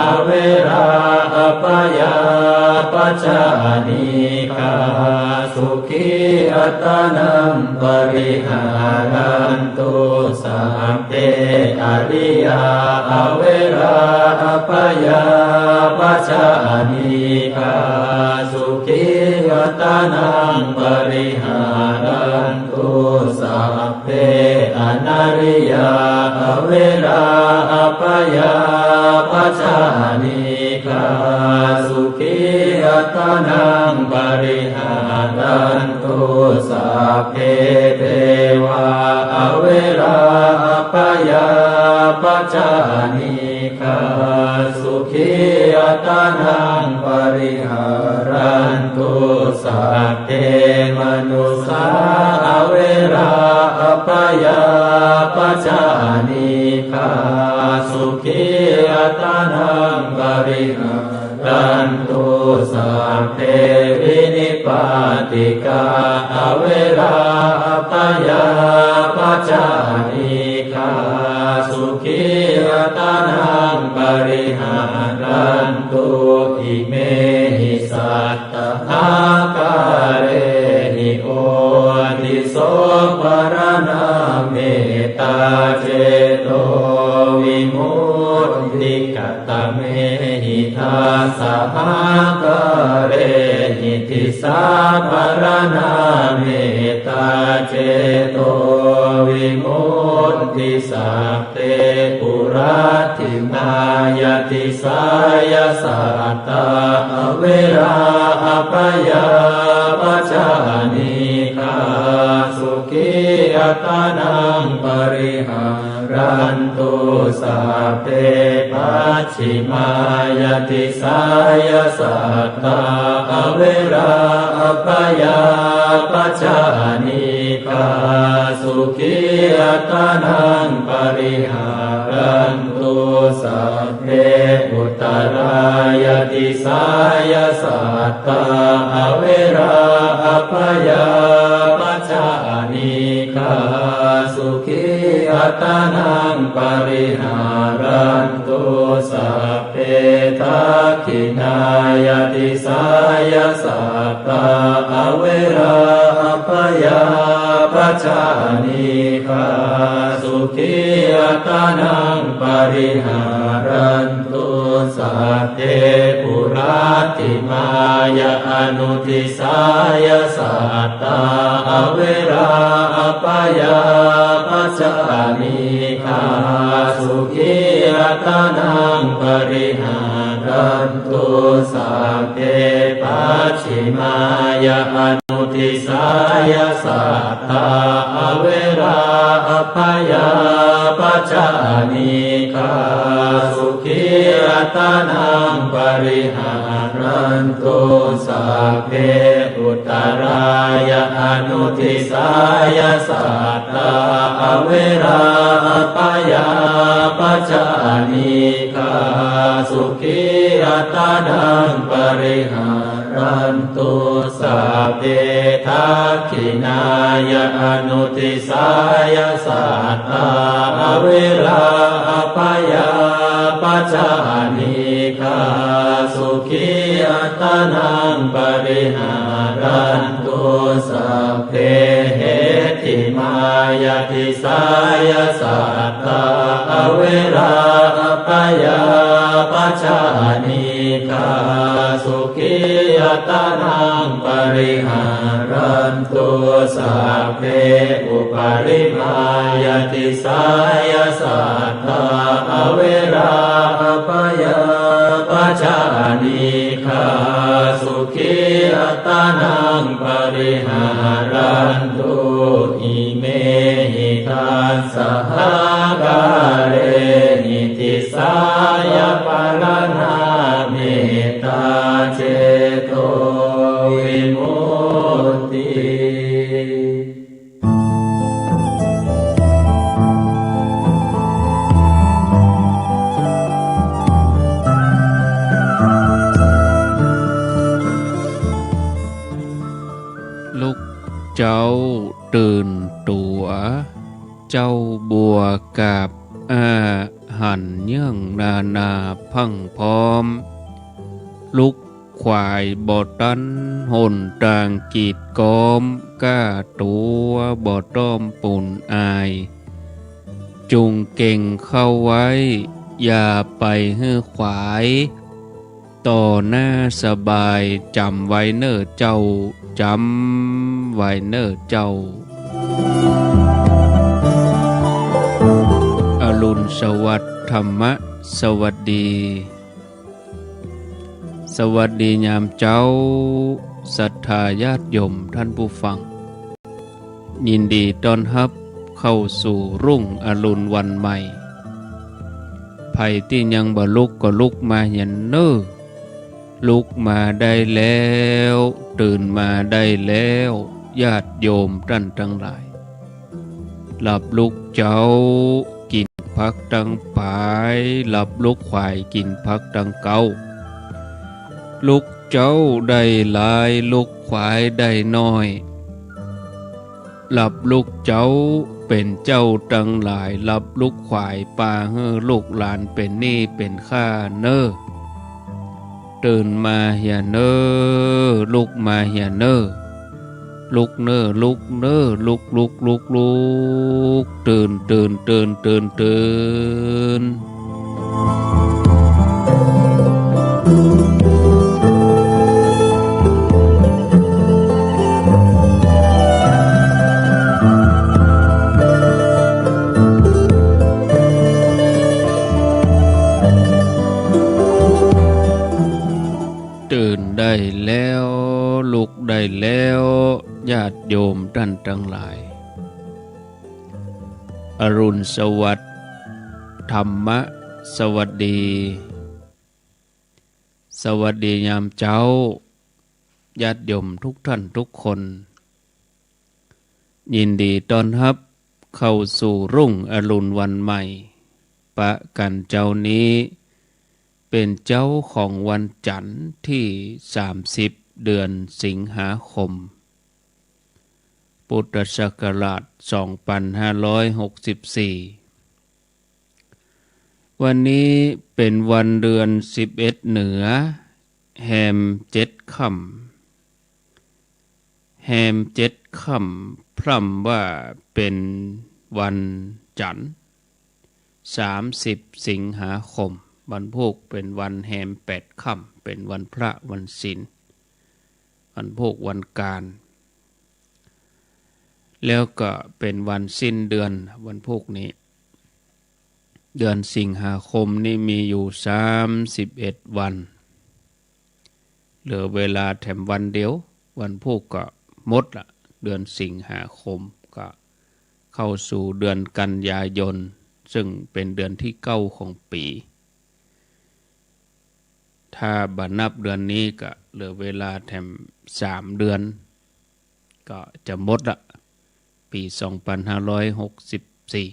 averā abyāpajjhā anīghā สุขีอัตตานังปริหารันตุ สัพเพอริยา อเวรา อัพยาปชานีฆา สุขีอัตตานังปริหารันตุ สัพเพอนาริยา อเวรา อัพยาปชานี ฆา สุขีอัตตานังปริหารันตุ สัพเพเทวา อเวรา อัพยาปชานีฆา สุขีอัตตานังปริหารันตุ สัพเพมนุสสา อเวรา อัพยาปชานี ฆา สุขีอัตตานังปริหารันตุ สัพเพวินิปาติกา อเวรา อัพยาปชานีฆา สุขีอัตตานังปริหารันตุ อิเมหิสัต ตหาการิหิ โอติโส ปะระณา เมตตาเจโตวิมุตติ กะตะเมหิ ทัสสะหาการิหิ ติสสา ปะระณา เมตตาเจโตวิมุตติ สัพ เต ปุรัจฉิมายะ ติสายะ สัตตา อเวรา อัพยาปชานีฆา สุขีอัตตานังปริหารันตุ สัพเพปัจฉิมายะ ติสายะ สัตตา อเวรา อัพยาปชานีฆา สุขีอัตตานังปริหารันตุ สัพเพอุตรายะ ติสายะ สัตตา อเวรา อัพยาปชานีฆา สุขีอัตตานังปริหารันตุ สัพ เพทักขิณายะ ติสายะ สัตตา อเวรา อัพยาปชานีฆา สุขีอัตตานังปริหารันตุ สัพเพปุรัจฉิมายะ อนุติสายะ สัตตา อเวรา อัพยาปชานีฆา สุขีอัตตานังปริหารันตุ สัพเพปัจฉิมายะ อนุติสายะ สัตตา อเวรา อัพยาปชานีฆา สุขีอัตตานังปริหารันตุ สัพเพอุตรายะ อนุติสายะ สัตตา อเวรา อัพยาปชานีฆา สุขีอัตตานังปริหารันตุ สัพเพทักขิณายะ อนุติสายะ สัตตา อเวรา อัพยาปชานีฆา สุขีอัตตานังปริหารันตุ สัพเพเหตถิมายะ ติสายะ สัตตา อเวรา อัพยาปชานีฆา สุขีอัตตานังปริหารันตุ สัพเพอุปริมายะ ติสายะ สัตตา อเวรา อัพยาปชานีฆา สุขีอัตตานังปริหารันตุ อิเมหิทัสสะหาการิหิ ติสายะ ปะระณา เมตตาเจโตวิมุตติ ลุกเจ๊าตื่นตั๋ว เจ๊าบัวกาบอ้า หันเยื่องนานาพรั่งพร้อม ลุก ขวายบ่ตัน หนตางกีดก๊อม ก้าตั๋วบ่ต้อมปูนอาย จุ่งเก่งเข้าไว้ อย่าไปหื้อขวาย ต่อหน้าสบาย จ๋ำไว้เน่อเจ้า จ๋ำไว้เน่อเจ้า อรุณสวัสดิ์ ธรรมะสวัสดี สวัสดียามเจ๊า ศรัทธาญาติโยมท่านผู้ฟัง ยินดีต้อนฮับเข้าสู่รุ่งอรุณวันใหม่ ใผตี้ยังบ่ลุกก็ลุกมาเหียเน่อ ลุกมาได้แล้ว ตื่นมาได้แล้ว ญาติโยมต้านตังหลาย หลับลุกเจ๊า กิ๋นผักตังป๋าย หลับลุกขวาย กิ๋นผักตังเก๊า ลุกเจ๊าได้หลาย ลุกขวายได้น้อย หลับลุกเจ๊าเป๋นเจ้าตังหลาย หลับลุกขวายปาหื้อลูกหลานเป๋นหนี้เป๋นข้าเน่อ ตื่นมาเหียเน่อ ลุกมาเหียเน่อ ลุกเน่อ ลุกเน่อ ลุก ลุก ลุก ลุก ตื่น ตื่น ตื่น ตื่น ตื่น ตื่นได้แล้ว ลุกได้แล้ว ญาติโยมต้านตังหลาย อรุณสวัสดิ์ ธรรมะสวัสดี สวัสดียามเจ๊า ญาติโยมทุกท่านทุกคน ยินดีต้อนฮับเข้าสู่รุ่งอรุณวันใหม่ ปะกั๋นเจ๊านี้ เป๋นเจ๊าของวันจั๋นทร์ตี้สามสิบ เดือนสิงหาคม พุทธศักราชสองปันห้าร้อยหกสิบสี่ วันนี้เป๋นวันเดือนสิบเอ็ดเหนือ แฮมเจ็ดค่ำ แฮมเจ็ดค่ำ พร่ำว่าเป๋นวันจั๋นทร์ สามสิบ สิงหาคม วันพูกเป๋นวันแฮมแปดค่ำ เป๋นวันพระวันศีล วันพูกวันกาญ แล้วก็เป๋นวันสิ้นเดือน วันพูกนี้ เดือนสิงหาคมนี้มีอยู่สามสิบเอ็ดวัน เหลือเวลาแถมวันเดียว วันพูกก็หมดละ เดือนสิงหาคมก็เข้าสู่เดือนกันยายน ซึ่งเป๋นเดือนตี้เก้าของปี๋ ถ้าบ่นับเดือนนี้ก็เหลือเวลาแถมสามเดือน ก็จะหมดละ ปี๋สองปันห้าร้อยหกสิบสี่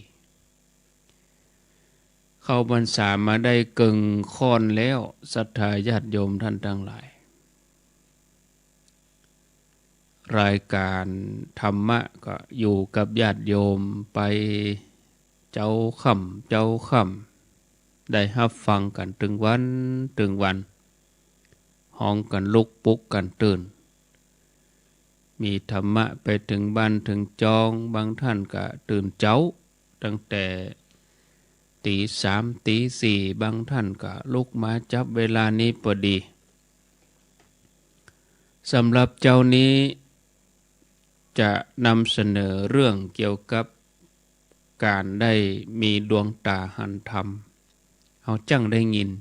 เข้าพรรษามาได้เกิ่งค่อนแล้ว ศรัทธาญาติโยมต้านตังหลาย รายก๋านธรรมะก็อยู่กับญาติโยมไปเจ๊าค่ำเจ๊าค่ำ ได้ฮับฟังกั๋นตึงวันตึงวัน ฮ้องกั๋นลุกปลุกกั๋นตื่น มีธรรมะไปเถิงบ้านเถิงจอง บางท่านก็ตื่นเจ๊า ตั้งแต่ตี๋สามตี๋สี่ บางท่านก็ลุกมาจับเวลานี้พอดี สำหรับเจ๊านี้จะนำเสนอเรื่องเกี่ยวกับก๋านได้มีดวงต๋าหันธรรม เฮาจั้งได้ยิน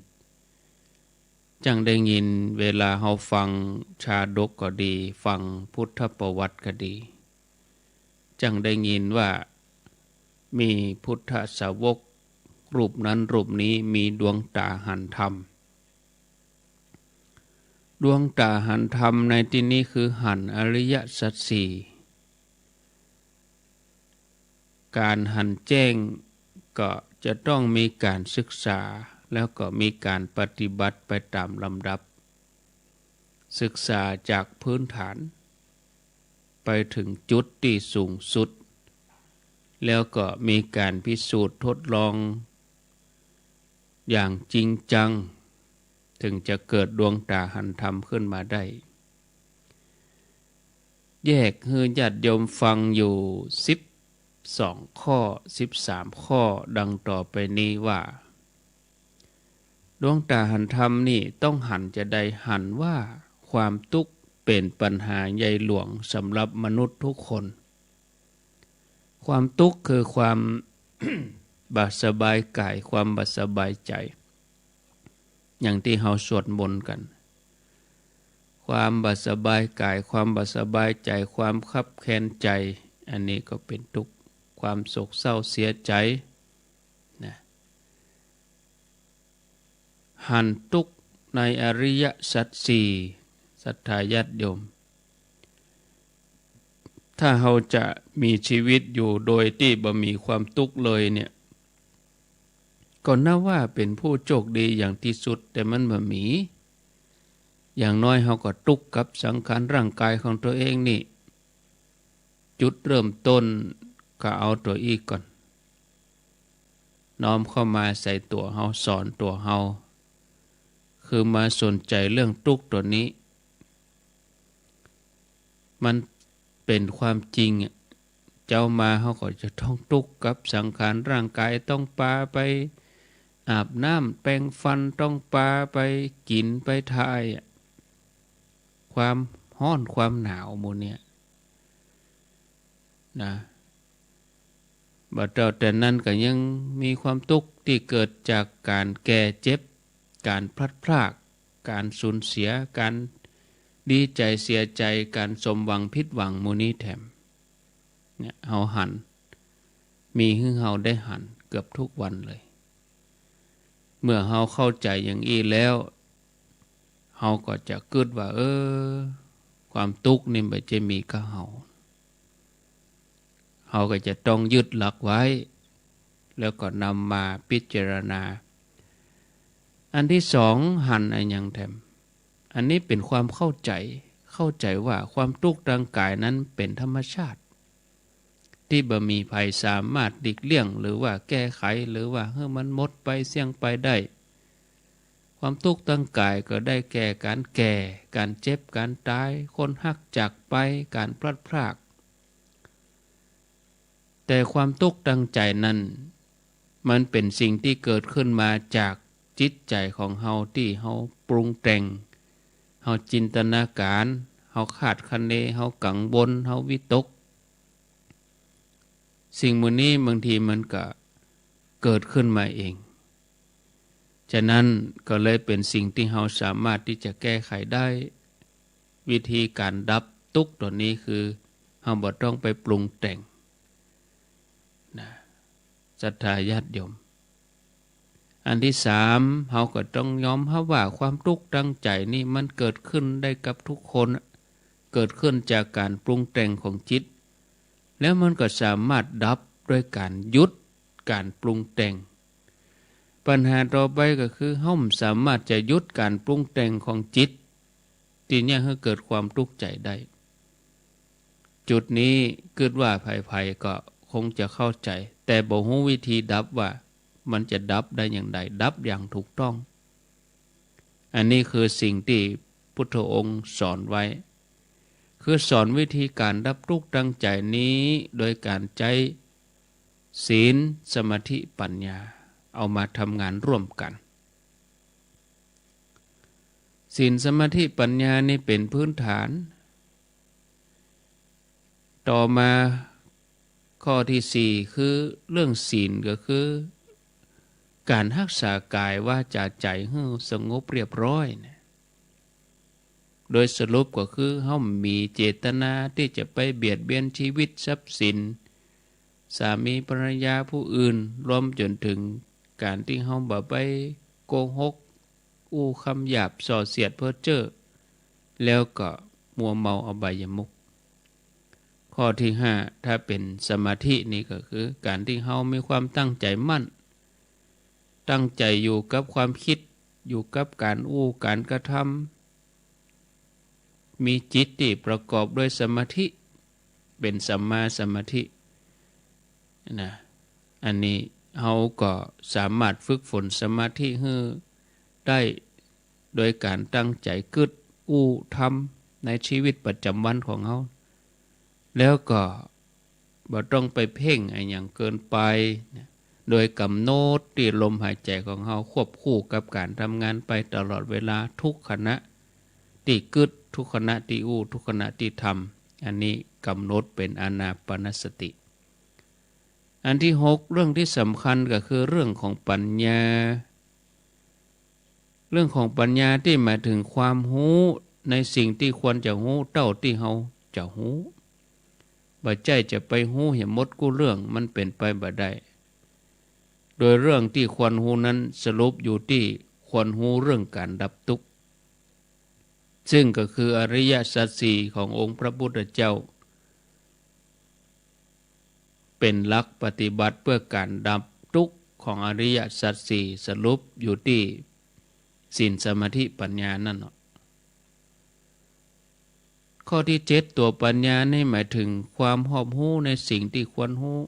จั้งได้ยินเวลาเฮาฟังชาดกก็ดี ฟังพุทธประวัติก็ดี จั้งได้ยินว่ามีพุทธสาวกรูปนั้นรูปนี้มีดวงต๋าหันธรรม ดวงต๋าหันธรรมในตี้นี้คือหันอริยสัจสี่ ก๋านหันแจ้งก็จะต้องมีก๋านศึกษา แล้วก็มีก๋านปฏิบัติไปต๋ามลำดับ ศึกษาจากพื้นฐาน ไปเถิงจุดตี้สูงสุด แล้วก็มีก๋านพิสูจน์ทดลองอย่างจริงจัง ถึงจะเกิดดวงต๋าหันธรรมขึ้นมาได้ แยกหื้อญาติโยมฟังอยู่สิบสองข้อ สิบสามข้อ ดังต่อไปนี้ว่า ดวงต๋าหันธรรมนี่ต้องหันจาใด หันว่าความตุ๊กข์เป๋นปัญหาใหญ่หลวงสำหรับมนุษย์ทุกคน ความตุ๊กข์คือความ บ่สบายก๋าย ความบ่สบายใจ๋ อย่างตี้เฮาสวดมนต์กั๋น ความบ่สบายก๋าย ความบ่สบายใจ๋ ความคับแค้นใจ๋ อันนี้ก็เป๋นตุ๊กข์ ความโศกเศร้าเสียใจ๋ นะ หันตุ๊กข์ในอริยสัจสี่ ศรัทธาญาติโยม ถ้าเฮาจะมีชีวิตอยู่โดยตี้บ่มีความตุ๊กข์เลยเนี่ย ก็นับว่าเป๋นผู้โชคดีอย่างตี้สุด แต่มันบ่มี อย่างน้อยเฮาก็ตุ๊กข์กับสังขารร่างก๋ายของตั๋วเองนี่ จุดเริ่มต้นก็เอาตั๋วอี้ก่อน น้อมเข้ามาใส่ตั๋วเฮา สอนตั๋วเฮา คือมาสนใจ๋เรื่องตุ๊กข์ตั๋วนี้ มันเป๋นความจริงอะ เจ๊ามาเฮาก็จะต้องตุ๊กข์กับสังขารร่างก๋าย ต้องปาไปอาบน้ำแปรงฟัน ต้องปาไปกิ๋นไปถ่ายอะ ความฮ้อนความหนาวหมู่เนี่ย นะ บ่เต้าแต่นั้นก็ยังมีความตุ๊กข์ตี้เกิดจากก๋านแก่เจ็บ ก๋านพลัดพราก ก๋านสูญเสีย ก๋านดีใจ๋เสียใจ๋ ก๋านสมหวังผิดหวังหมู่นี้แถม เนี่ย เฮาหัน มีหื้อเฮาได้หันเกือบทุกวันเลย เมื่อเฮาเข้าใจ๋อย่างอี้แล้ว เฮาก็จะกึ๊ดว่า เออ ความตุ๊กข์นี่บ่ใจ้มีก้าเฮา เฮาก็จะต้องยึดหลักไว้ แล้วก็นำมาพิจารณา อันตี้สอง หันอะหยังแถม อันนี้เป๋นความเข้าใจ๋ เข้าใจ๋ว่าความตุ๊กข์ตางก๋ายนั้นเป๋นธรรมชาติ ตี้บ่มีใผสามารถหลีกเลี่ยง หรือว่าแก้ไข หรือว่าหื้อมันหมดไปเสี้ยงไปได้ ความตุ๊กข์ตางก๋ายก็ได้แก่ก๋านแก่ ก๋านเจ็บ ก๋านต๋าย คนฮักจากไป ก๋านพลัดพราก แต่ความตุ๊กข์ตางใจ๋นั้น มันเป๋นสิ่งตี้เกิดขึ้นมาจากจิตใจ๋ของเฮา ตี้เฮาปรุงแต่ง เฮาจินตนาก๋าร เฮาคาดคะเน เฮากังวล เฮาวิตก สิ่งหมู่นี้บางทีมันก็เกิดขึ้นมาเอง ฉะนั้นก็เลยเป๋นสิ่งตี้เฮาสามารถตี้จะแก้ไขได้ วิธีก๋านดับตุ๊กข์ตั๋วนี้คือ เฮาบ่ต้องไปปรุงแต่ง นะ ศรัทธาญาติโยม อันตี้สาม เฮาก็ต้องยอมฮับว่าความตุ๊กข์ตางใจ๋นี่มันเกิดขึ้นได้กับทุกคน เกิดขึ้นจากก๋านปรุงแต่งของจิต แล้วมันก็สามารถดับด้วยก๋านหยุดก๋านปรุงแต่ง ปัญหาต่อไปก็คือ เฮาบ่สามารถจะหยุดก๋านปรุงแต่งของจิต ตี้เยียะหื้อเกิดความตุ๊กข์ใจ๋ได้ จุดนี้กึ๊ดว่าใผๆ ก็คงจะเข้าใจ๋ แต่บ่ฮู้วิธีดับว่ามันจะดับได้อย่างใด ดับอย่างถูกต้อง อันนี้คือสิ่งตี้พุทธองค์สอนไว้ คือสอนวิธีก๋านดับตุ๊กข์ตางใจ๋นี้ โดยก๋านใจ๊ศีล สมาธิ ปัญญา เอามาทำงานร่วมกั๋น ศีล สมาธิ ปัญญานี่เป๋นพื้นฐาน ต่อมาข้อตี้สี่ คือเรื่องศีลก็คือก๋านฮักษากายวาจาใจ๋หื้อสงบเรียบร้อยนะ โดยสรุปก็คือเฮาบ่มีเจตนาตี้จะไปเบียดเบียนชีวิตทรัพย์สิน สามีภรรยาผู้อื่น รวมจ๋นเถิงก๋านตี้เฮาบ่ไปโกหก อู้กำหยาบส่อเสียดเพ้อเจ้อ แล้วก็มัวเมาอบายมุข ข้อตี้ห้า ถ้าเป๋นสมาธินี่ก็คือก๋านตี้เฮามีความตั้งใจ๋มั่น ตั้งใจ๋อยู่กับความกึ๊ด อยู่กับก๋านอู้ก๋านกระทำ มีจิตตี้ประกอบด้วยสมาธิ เป๋นสัมมาสมาธินะ อันนี้เฮาก็สามารถฝึกฝนสมาธิหื้อได้ โดยก๋านตั้งใจ๋กึ๊ดอู้ทำในจีวิตประจ๋ำวันของเฮา แล้วก็บ่ต้องไปเพ่งอะหยังเกินไป โดยก๋ำหนดตี้ลมหายใจ๋ของเฮาควบคู่กับก๋านทำงานไปตลอดเวลา ทุกขณะตี้กึ๊ด ทุกขณะตี้อู้ ทุกขณะตี้ทำ อันนี้ก๋ำหนดเป๋นอานาปานสติ อันตี้หก เรื่องตี้สำคัญก็คือเรื่องของปัญญา เรื่องของปัญญาตี้หมายเถิงความฮู้ในสิ่งตี้ควรจะฮู้เต้าตี้เฮาจะฮู้ บ่ใจ้จะไปฮู้หื้อหมดกู้เรื่อง มันเป๋นไปบ่ได้ โดยเรื่องตี้ควรฮู้นั้นสรุปอยู่ตี้ควรฮู้เรื่องก๋านดับตุ๊กข์ ซึ่งก็คืออริยสัจสี่ขององค์พระพุทธเจ้า เป๋นหลักปฏิบัติเปื้อก๋านดับตุ๊กข์ของอริยสัจสี่ สรุปอยู่ตี้ศีลสมาธิปัญญานั่นเนาะ ข้อตี้เจ็ด ตั๋วปัญญานี่หมายเถิงความรอบฮู้ในสิ่งตี้ควรฮู้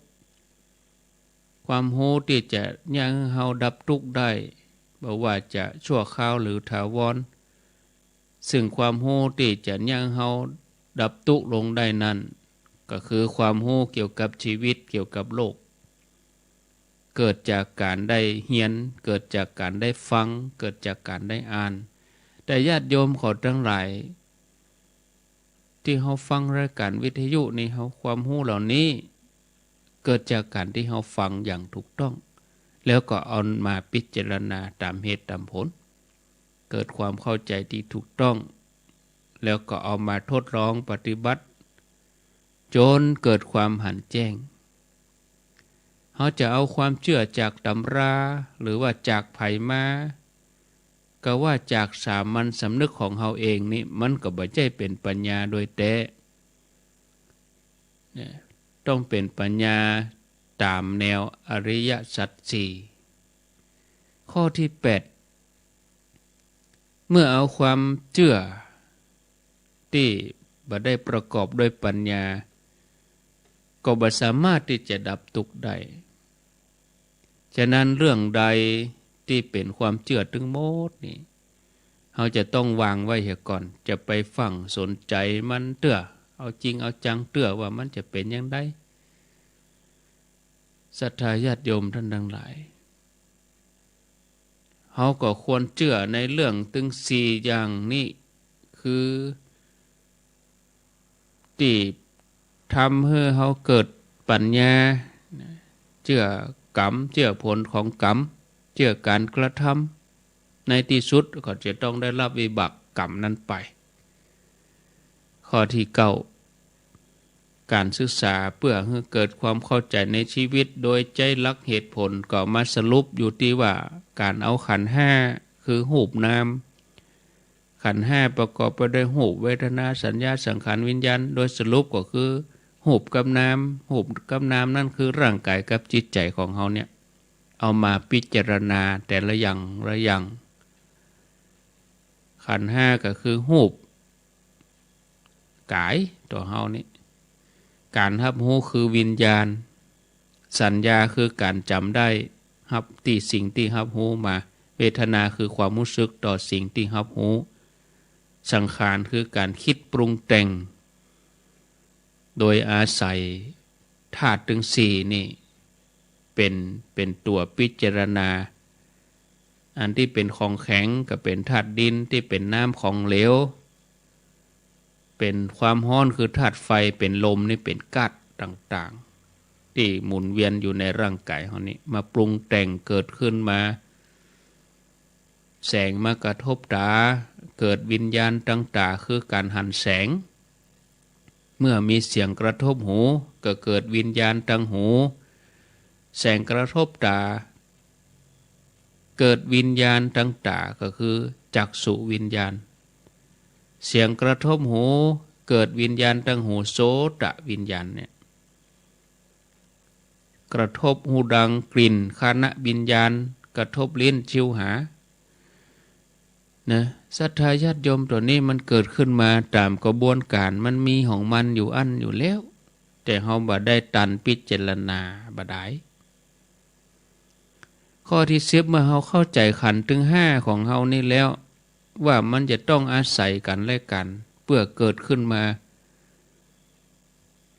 ความฮู้ตี้จะเยียะหื้อเฮาดับตุ๊กข์ได้ บ่ว่าจะชั่วคราวหรือถาวร ซึ่งความฮู้ตี้จะเยียะหื้อเฮาดับตุ๊กข์ลงได้นั้น ก็คือความฮู้เกี่ยวกับจีวิต เกี่ยวกับโลก เกิดจากก๋านได้เฮียน เกิดจากก๋านได้ฟัง เกิดจากก๋านได้อ่าน แต่ญาติโยมเขาตังหลาย ตี้เฮาฟังรายก๋านวิทยุนี่ เฮา ความฮู้เหล่านี้ เกิดจากก๋านตี้เฮาฟังอย่างถูกต้อง แล้วก็เอามาพิจารณาต๋ามเหตุต๋ามผล เกิดความเข้าใจ๋ตี้ถูกต้อง แล้วก็เอามาทดลองปฏิบัติ จ๋นเกิดความหันแจ้ง เฮาจะเอาความเจื้อจากต๋ำรา หรือว่าจากใผมา ก็ว่าจากสามัญสำนึกของเฮาเองนี่ มันก็บ่ใจ้เป๋นปัญญาโดยแต๊ เนี่ย ต้องเป๋นปัญญาต๋ามแนวอริยสัจสี่ ข้อตี้แปด เมื่อเอาความเจื้อตี้บ่ได้ประกอบด้วยปัญญา ก็บ่สามารถตี้จะดับตุ๊กข์ได้ ฉะนั้นเรื่องใดตี้เป๋นความเจื้อตึงหมดนี่ เฮาจะต้องวางไว้เหียก่อน จะไปใฝ่สนใจ๋มันเตื้อ เอาจริงเอาจังเตื้อว่ามันจะเป๋นอย่างใด ศรัทธาญาติโยมต้านตังหลาย เฮาก็ควรเจื้อในเรื่องตึงสี่อย่างนี้ คือ ตี้ทำหื้อเฮาเกิดปัญญา เจื้อกรรม เจื้อผลของกรรม เจื้อก๋านกระทำ ในตี้สุดก็จะต้องได้ฮับวิบากกรรมนั้นไป ข้อตี้เก้า ก๋านศึกษาเปื้อหื้อเกิดความเข้าใจ๋ในจีวิต โดยใจ๊หลักเหตุผลก็มาสรุปอยู่ตี้ว่า ก๋านเอาขันธ์ห้า คือรูปนาม ขันธ์ห้าประกอบไปด้วยรูป เวทนา สัญญา สังขาร วิญญาณ โดยสรุปก็คือรูปกับนาม รูปกับนามนั้นคือร่างก๋ายกับจิตใจ๋ของเฮาเนี่ย เอามาพิจารณาแต่ละอย่างละอย่าง ขันธ์ห้าก็คือรูปก๋ายตั๋วเฮานี่ ก๋านฮับฮู้คือวิญญาณ สัญญาคือก๋านจ๋ำได้ฮับตี้สิ่งตี้ฮับฮู้มา เวทนาคือความฮู้สึกต่อสิ่งตี้ฮับฮู้ สังขารคือก๋านกึ๊ดปรุงแต่ง โดยอาศัยธาตุตึงสี่นี่เป๋น เป๋นตั๋วพิจารณา อันตี้เป๋นของแข็งก็เป๋นธาตุดิน ตี้เป๋นน้ำของเหลว เป๋นความฮ้อนคือธาตุไฟ เป๋นลมนี่เป๋นก๊าซต่างๆ ตี้หมุนเวียนอยู่ในร่างก๋ายเฮานี่ มาปรุงแต่งเกิดขึ้นมา แสงมากระทบต๋า เกิดวิญญาณตางต๋า คือก๋านหันแสง เมื่อมีเสียงกระทบหู ก็เกิดวิญญาณตางหู แสงกระทบต๋า เกิดวิญญาณตางต๋า ก็คือจักขุวิญญาณ เสียงกระทบหู เกิดวิญญาณตางหู โสตวิญญาณเนี่ย กระทบฮูดัง กลิ่น ฆานะวิญญาณ กระทบลิ้น ชิวหา นะ ศรัทธาญาติโยมตั๋วนี้มันเกิดขึ้นมาต๋ามกระบวนก๋าน มันมีของมันอยู่อั้นอยู่แล้ว แต่เฮาบ่ได้ตันพิจารณาบ่ดาย ข้อตี้สิบ เมื่อเฮาเข้าใจ๋ขันธ์ตึงห้าของเฮานี่แล้ว ว่ามันจะต้องอาศัยกั๋นและกั๋นเปื้อเกิดขึ้นมา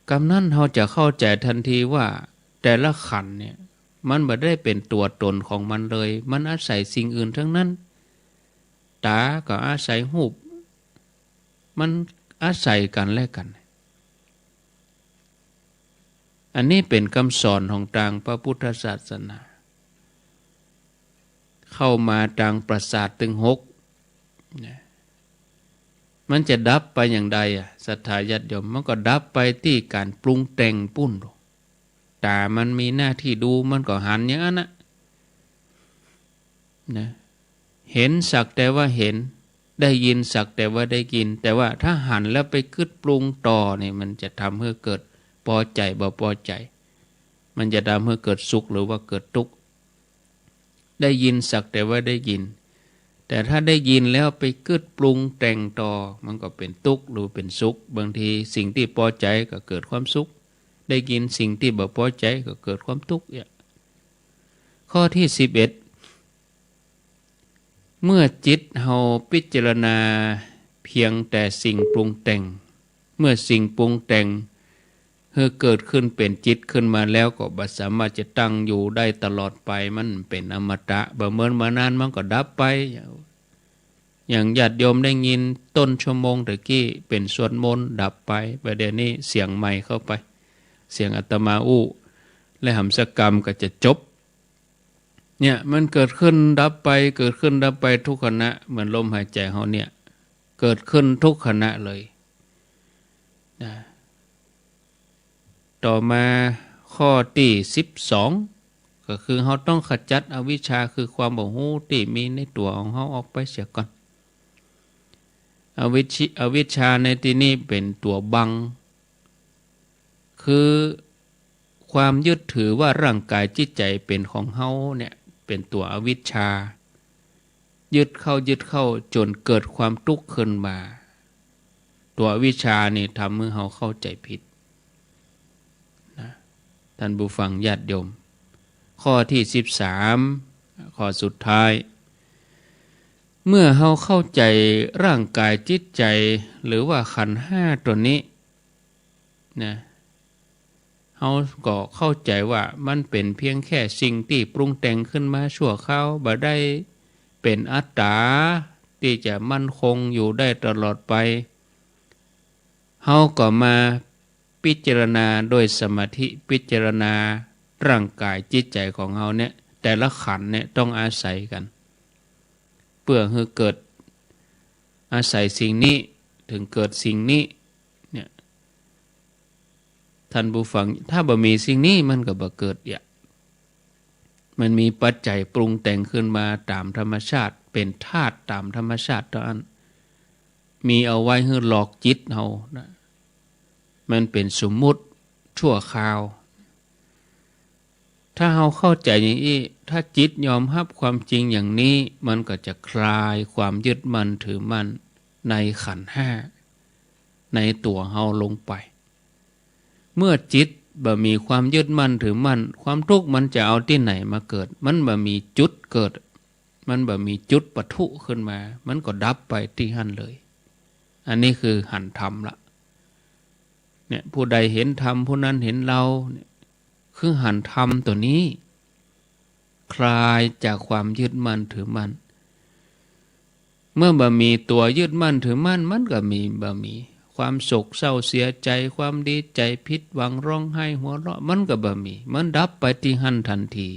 กำนั้นเฮาจะเข้าใจ๋ตันทีว่าแต่ละขันธ์เนี่ย มันบ่ได้เป๋นตั๋วต๋นของมันเลย มันอาศัยสิ่งอื่นตึงนั้น ต๋าก็อาศัยฮูป มันอาศัยกั๋นและกั๋น อันนี้เป๋นกำสอนของตางพระพุทธศาสนา เข้ามาตางประสาทตึงหกนะ มันจะดับไปอย่างใดอะ ศรัทธาญาติโยม มันก็ดับไปตี้ก๋านปรุงแต่งปู้น ต๋ามันมีหน้าตี้ดู มันก็หันอย่างอั้นนะ นะ เห็นสักแต่ว่าเห็น ได้ยินสักแต่ว่าได้ยิน แต่ว่าถ้าหันแล้วไปกึ๊ดปรุงต่อเนี่ย มันจะทำหื้อเกิดปอใจ๋บ่ปอใจ๋ มันจะทำหื้อเกิดสุขหรือว่าเกิดตุ๊กข์ ได้ยินสักแต่ว่าได้ยิน แต่ถ้าได้ยินแล้วไปกึ๊ดปรุงแต่งต่อ มันก็เป๋นตุ๊กข์หรือเป๋นสุข บางทีสิ่งตี้ปอใจ๋ก็เกิดความสุข ได้ยินสิ่งตี้บ่ปอใจ๋ก็เกิดความตุ๊กข์เนี่ย ข้อตี้สิบเอ็ด เมื่อจิตเฮาพิจารณาเพียงแต่สิ่งปรุงแต่ง เมื่อสิ่งปรุงแต่งหื้อเกิดขึ้นเป๋นจิตขึ้นมาแล้วก็บ่สามารถจะตั้งอยู่ได้ตลอดไป มันเป๋นอมตะ บ่เหมือนบ่นานมันก็ดับไป อย่างญาติโยมได้ยินต้นชั่วโมงตะกี้เป๋นสวดมนต์ดับไป บ่าเดี่ยวนี้เสียงไมค์เข้าไป เสียงอาตมาอู้ และหำสกรรมก็จะจบ เนี่ย มันเกิดขึ้นดับไป เกิดขึ้นดับไปทุกขณะ เหมือนลมหายใจ๋เฮาเนี่ย เกิดขึ้นทุกขณะเลยนะ ต่อมาข้อตี้สิบสอง ก็คือเฮาต้องขจัดอวิชชา คือความบ่ฮู้ตี้มีในตั๋วของเฮาออกไปเสียก่อน อวิชชิ- อวิชชาในตี้นี้เป๋นตั๋วบัง คือความยึดถือว่าร่างกายจิตใจ๋เป๋นของเฮาเนี่ย เป๋นตั๋วอวิชชา ยึดเข้ายึดเข้าจ๋นเกิดความตุ๊กข์ขึ้นมา ตั๋วอวิชชานี่ทำหื้อเฮาเข้าใจ๋ผิดนะ ท่านผู้ฟังญาติโยม ข้อตี้สิบสาม ข้อสุดท้าย เมื่อเฮาเข้าใจ๋ร่างกายจิตใจ๋ หรือว่าขันธ์ห้าตั๋วนี้นะ เฮาก็เข้าใจ๋ว่ามันเป๋นเพียงแค่สิ่งตี้ปรุงแต่งขึ้นมาชั่วคราว บ่ได้เป๋นอัตตาตี้จะมั่นคงอยู่ได้ตลอดไป เฮาก็มาพิจารณาโดยสมาธิ พิจารณาร่างกายจิตใจ๋ของเฮาเนี่ย แต่ละขันธ์เนี่ยต้องอาศัยกั๋น เปื้อหื้อเกิด อาศัยสิ่งนี้ เถิงเกิดสิ่งนี้ เนี่ย ท่านผู้ฟัง ถ้าบ่มีสิ่งนี้มันก็บ่เกิดเยียะ มันมีปัจจัยปรุงแต่งขึ้นมาต๋ามธรรมชาติ เป๋นธาตุต๋ามธรรมชาติเต้าอั้น มีเอาไว้หื้อหลอกจิตเฮานะ มันเป๋นสมมุติชั่วคราว ถ้าเฮาเข้าใจ๋อย่างอี้ ถ้าจิตยอมฮับความจริงอย่างนี้ มันก็จะคลายความยึดมั่นถือมั่นในขันธ์ห้า ในตั๋วเฮาลงไป เมื่อจิตบ่มีความยึดมั่นถือมั่น ความตุ๊กข์มันจะเอาตี้ไหนมาเกิด มันบ่มีจุดเกิด มันบ่มีจุดปะทุขึ้นมา มันก็ดับไปตี้หั้นเลย อันนี้คือหันธรรมละ เนี่ย ผู้ใดเห็นธรรมผู้นั้นเห็นเราเนี่ย คือหันธรรมตั๋วนี้ คลายจากความยึดมั่นถือมั่น เมื่อบ่มีตั๋วยึดมั่นถือมั่น มันก็มี บ่มีความโศกเศร้าเสียใจ๋ ความดีใจ๋ ผิดหวัง ร้องไห้ หัวเราะ มันก็บ่มี มันดับไปตี้หั้นตันที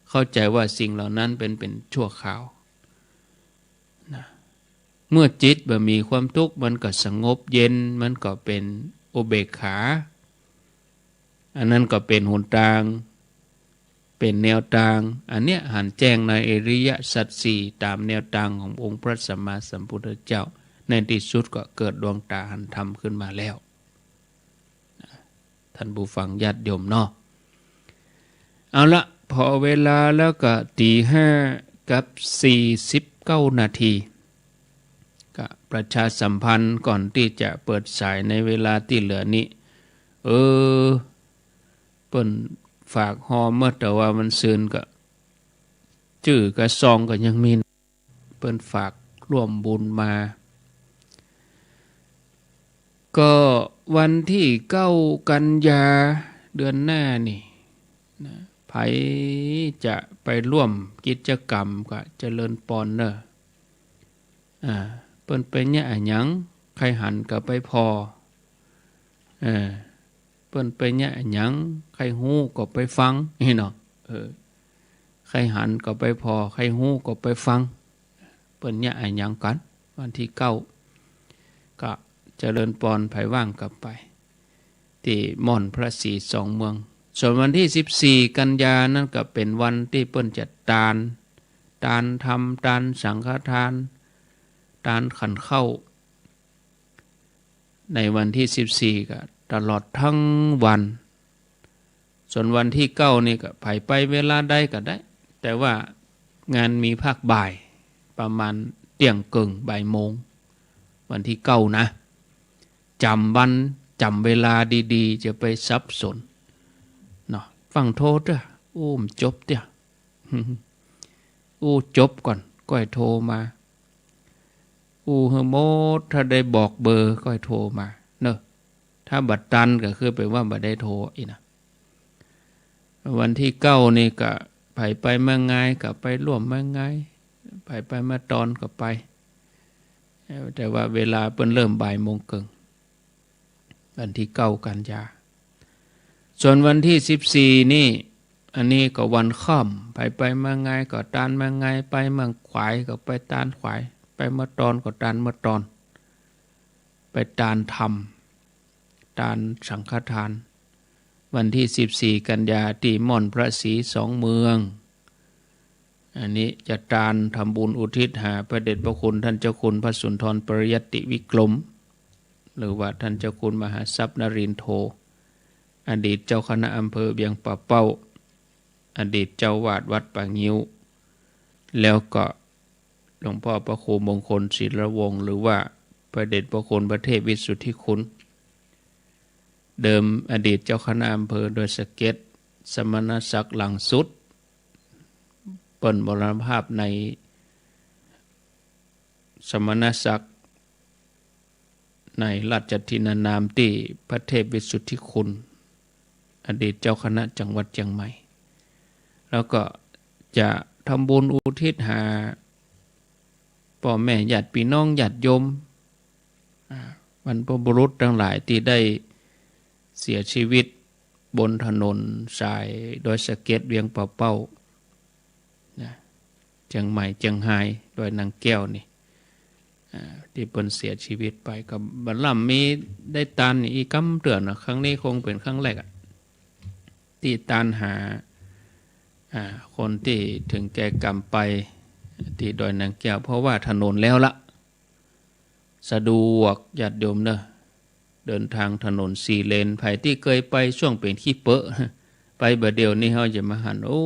เข้าใจ๋ว่าสิ่งเหล่านั้นเป๋น เป๋นชั่วคราวนะ เมื่อจิตบ่มีความตุ๊กข์ มันก็สงบเย็น มันก็เป๋นอุเบกขา อันนั้นก็เป๋นหนตาง เป๋นแนวตาง อันเนี้ยหันแจ้งในอริยสัจสี่ต๋ามแนวตางขององค์พระสัมมาสัมพุทธเจ้า ในตี้สุดก็เกิดดวงต๋าหันธรรมขึ้นมาแล้ว ท่านผู้ฟังญาติโยมเนาะ เอาละ ผ่อเวลาแล้วก็ตี๋ห้ากับสี่สิบเก้านาที ก็ประชาสัมพันธ์ก่อนตี้จะเปิดสายในเวลาตี้เหลือนี้ เออ เปิ้นฝากฮอเมื่อแต่ว่าวันซืนก็ จื้อกับซองก็ยังมี เปิ้นฝาก ร่วมบุญมา ก็วันตี้เก้ากันยาเดือนหน้านี่นะ ใผจะไปร่วมกิจกรรมก็เจริญปอนเน่อ อ่า เปิ้นไปเยียะอะหยัง ใค่หันก็ไปผ่อ เออ เปิ้นไปเยียะอะหยัง ใค่ฮู้ก็ไปฟัง นี่เนาะ เออ ใค่หันก็ไปผ่อ ใค่ฮู้ก็ไปฟัง เปิ้นเยียะอะหยังกั๋น วันตี้เก้า ก็เจริญปอน ใผว่างก็ไป ตี้ม่อนพระศรีสองเมือง ส่วนวันตี้สิบสี่กันยานั้นก็เป๋นวันตี้เปิ้นจะตาน ตานธรรม ตานสังฆทาน ตานขันข้าว ในวันตี้สิบสี่ก็ตลอดตึงวัน ส่วนวันตี้เก้านี่ก็ใผไปเวลาใดก็ได้ แต่ว่างานมีภาคบ่าย ประมาณเตี้ยงเกิ่งบ่ายโมง วันตี้เก้านะ จ๋ำวันจ๋ำเวลาดีๆ จะไปสับสนเนาะ ฟั่งโทรเต๊อะ อู้ บ่จบเต๊อะ อู้ จบก่อน ก้อยโทรมา อู้หื้อหมด ถ้าได้บอกเบอร์ก้อยโทรมาเนาะ ถ้าบ่ตันก็คือแป๋ว่าบ่ได้โทรอี้นะ วันตี้เก้านี่ก็ใผไปเมืองงายก็ไปร่วมเมืองงาย ใผไปเมืองตอนก็ไป แต่ว่าเวลาเปิ้นเริ่มบ่ายโมงเกิ่ง วันตี้เก้ากันยา ส่วนวันตี้สิบสี่นี่ อันนี้ก็วันค่ำ ใผไปเมืองงายก็ตานเมืองงาย ไปเมืองขวายก็ไปตานขวาย ไปเมืองตอนก็ตานเมืองตอน ไปตานธรรม ตานสังฆทาน วันตี้สิบสี่กันยาตี้ม่อนพระศรีสองเมือง อันนี้จะตานทำบุญอุทิศหาพระเดชพระคุณต้านเจ้าคุณพระสุนทรปริยัตติวิกรม หรือว่าต้านเจ้าคุณมหาทรัพย์นรินโท อดีตเจ้าคณะอำเภอเวียงป่าเป้า อดีตเจ้าอาวาสวัดป่างิ้ว แล้วก็หลวงพ่อพระครูมงคลศิลวงศ์ หรือว่าพระเดชพระคุณพระเทพวิสุทธิคุณ เดิมอดีตเจ้าคณะอำเภอดอยสะเก็ด สมณศักดิ์หลังสุด เปิ้นมรณภาพในสมณศักดิ์ ในราชทินนามตี้พระเทพวิสุทธิคุณ อดีตเจ้าคณะจังหวัดเจียงใหม่ แล้วก็จะทำบุญอุทิศหาป้อแม่ญาติปี้น้องญาติโยม อ่า บรรพบุรุษตังหลายตี้ได้เสียชีวิตบนถนนสายดอยสะเก็ดเวียงป่าเป้า นะ เจียงใหม่เจียงฮาย ดอยนางแก้วนี่ อ่า ตี้เปิ้นเสียชีวิตไป ก็บ่ล้ำมีได้ตานนี่อีกกำเตื้อเนาะ ครั้งนี้คงเป๋นครั้งแรกอะ ตี้ตานหา อ่า คนตี้เถิงแก่กรรมไปตี้ดอยนางแก้ว เพราะว่าถนนแล้วละ สะดวกญาติโยมเนาะ เดินทางถนนสี่เลน ใผตี้เกยไปช่วงเป๋นขี้เปอะ ไปบ่าเดี่ยวนี้เฮาจะมาหัน โอ้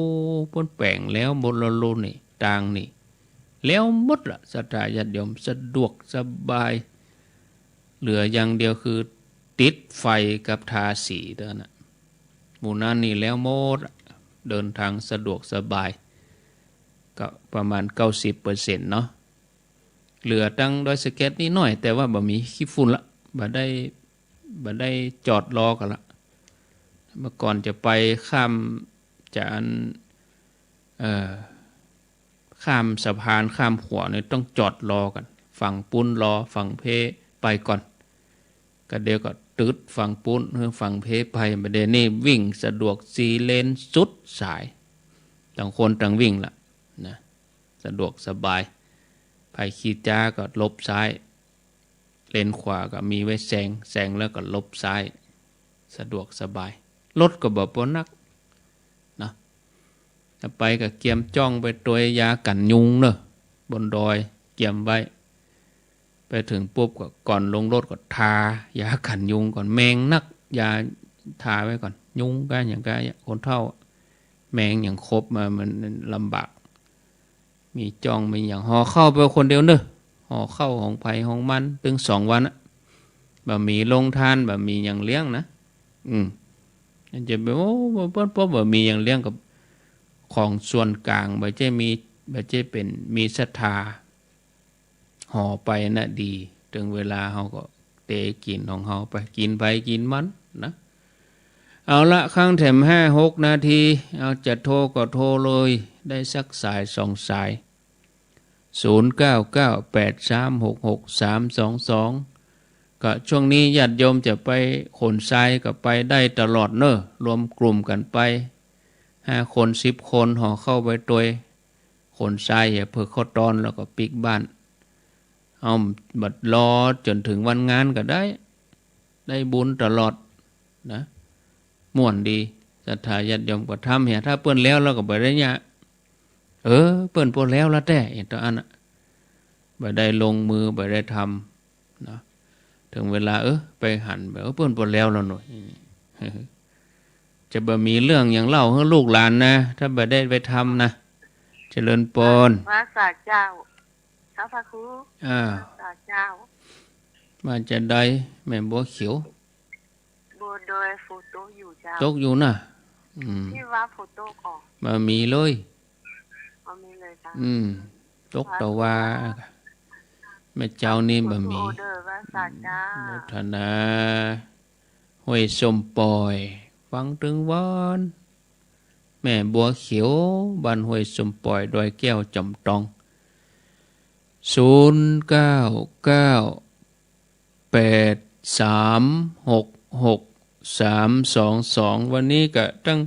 เปิ้นแป๋งแล้วหมดแล้วโลนี่ ตางนี่ แล้วหมดละ ศรัทธาญาติโยม สะดวกสบาย เหลืออย่างเดียวคือติดไฟกับทาสีเท่านั้นน่ะ หมู่นั้นนี่แล้วหมดละ เดินทางสะดวกสบาย ก็ประมาณเก้าสิบเปอร์เซ็นต์เนาะ เหลือตังดอยสะเก็ดนิดหน่อย แต่ว่าบ่มีขี้ฝุ่นละ บ่ได้ บ่ได้จอดรอกั๋นละ เมื่อก่อนจะไปข้าม จะอัน เอ่อ ข้ามสะพานข้ามขัวนี่ต้องจอดรอกั๋น ฝั่งปู๊นรอ ฝั่งเพไปก่อน ก็เดี๋ยวก็ตึดฝั่งปู๊น หื้อฝั่งเพไป บ่าเดี่ยวนี้วิ่งสะดวกสี่เลนสุดสาย ต่างคนต่างวิ่งละนะ สะดวกสบาย ใผขี้จ๊าก็หลบซ้าย เลนขวาก็มีไว้แซง แซงแล้วก็หลบซ้าย สะดวกสบาย รถก็บ่ปอนักนะ ถ้าไปก็เกียมจ้องไปตวยยากั๋นยุงเนาะ บนดอยเกียมไว้ ไปเถิงปุ๊บก็ก่อนลงรถก็ทายากั๋นยุงก่อน แมงนัก ยาทาไว้ก่อน ยุงก้าหยังก้า คนเฒ่า แมงหยังคบมา มันลำบาก มีจ้องมีหยัง ห่อข้าวไปคนเดียวเนาะ ห่อข้าวของใผของมัน ตึงสองวันอะ บ่มีโรงทาน บ่มีหยังเลี้ยงนะ อืม มันจะไป โอ้ บ่ บ่ บ่ บ่มีหยังเลี้ยงกับของส่วนกลาง บ่ใจ้มี บ่ใจ้เป๋น มีศรัทธา ห่อไปน่ะดี เถิงเวลาเฮาก็เต๋กิ๋นของเฮาไป กิ๋นใผกิ๋นมันนะ เอาละ ครั้งแถมห้าหกนาที เอา จะโทรก็โทรเลย ได้สักสายสองสาย ศูนย์เก้าเก้าแปดสามหกหกสามสองสอง ก็ช่วงนี้ญาติโยมจะไปขนทรายก็ไปได้ตลอดเน่อ รวมกลุ่มกั๋นไป ห้าคน สิบคน ห่อข้าวไปตวย ขนทราย อย่าเผิกข้าวตอน แล้วก็ปิ๊กบ้าน เอา บ่รอจ๋นเถิงวันงานก็ได้ ได้บุญตลอดนะ ม่วนดี ศรัทธาญาติโยมก็ทำเหีย ถ้าเปิ้นแล้วเราก็บ่ได้เยียะ เออ เปิ้นปอแล้วละแต๊ อย่างตอนนั้นน่ะ บ่ได้ลงมือ บ่ได้ทำนะ เถิงเวลา เออ ไปหันไป เออ เปิ้นปอแล้วละหน่อย จะบ่มีเรื่องหยังเล่าหื้อลูกหลานนะ ถ้าบ่ได้ไปทำนะ เจริญปอน ว่าสาเจ้า เจ้าพระครู อ่า ว่าสาเจ้า มาจะใด แม่บัวเขียว บัวดอย ฝนตกอยู่เจ้า ตกอยู่นะ อืม ที่ว่าฝนตกก่อ บ่มีเลย บ่มีเลยเจ้า อืม ตกตะวา แม่เจ้านี่บ่มี ออเดอร์ว่าสาเจ้า โมทนา ห้วยส้มป่อย ฟังตึงวัน แม่บัวเขียว บ้านห้วยส้มป่อย ดอยแก้วจอมตอง ศูนย์เก้าเก้าแปดสามหกหกสามสองสอง วันนี้ก็ตั้ง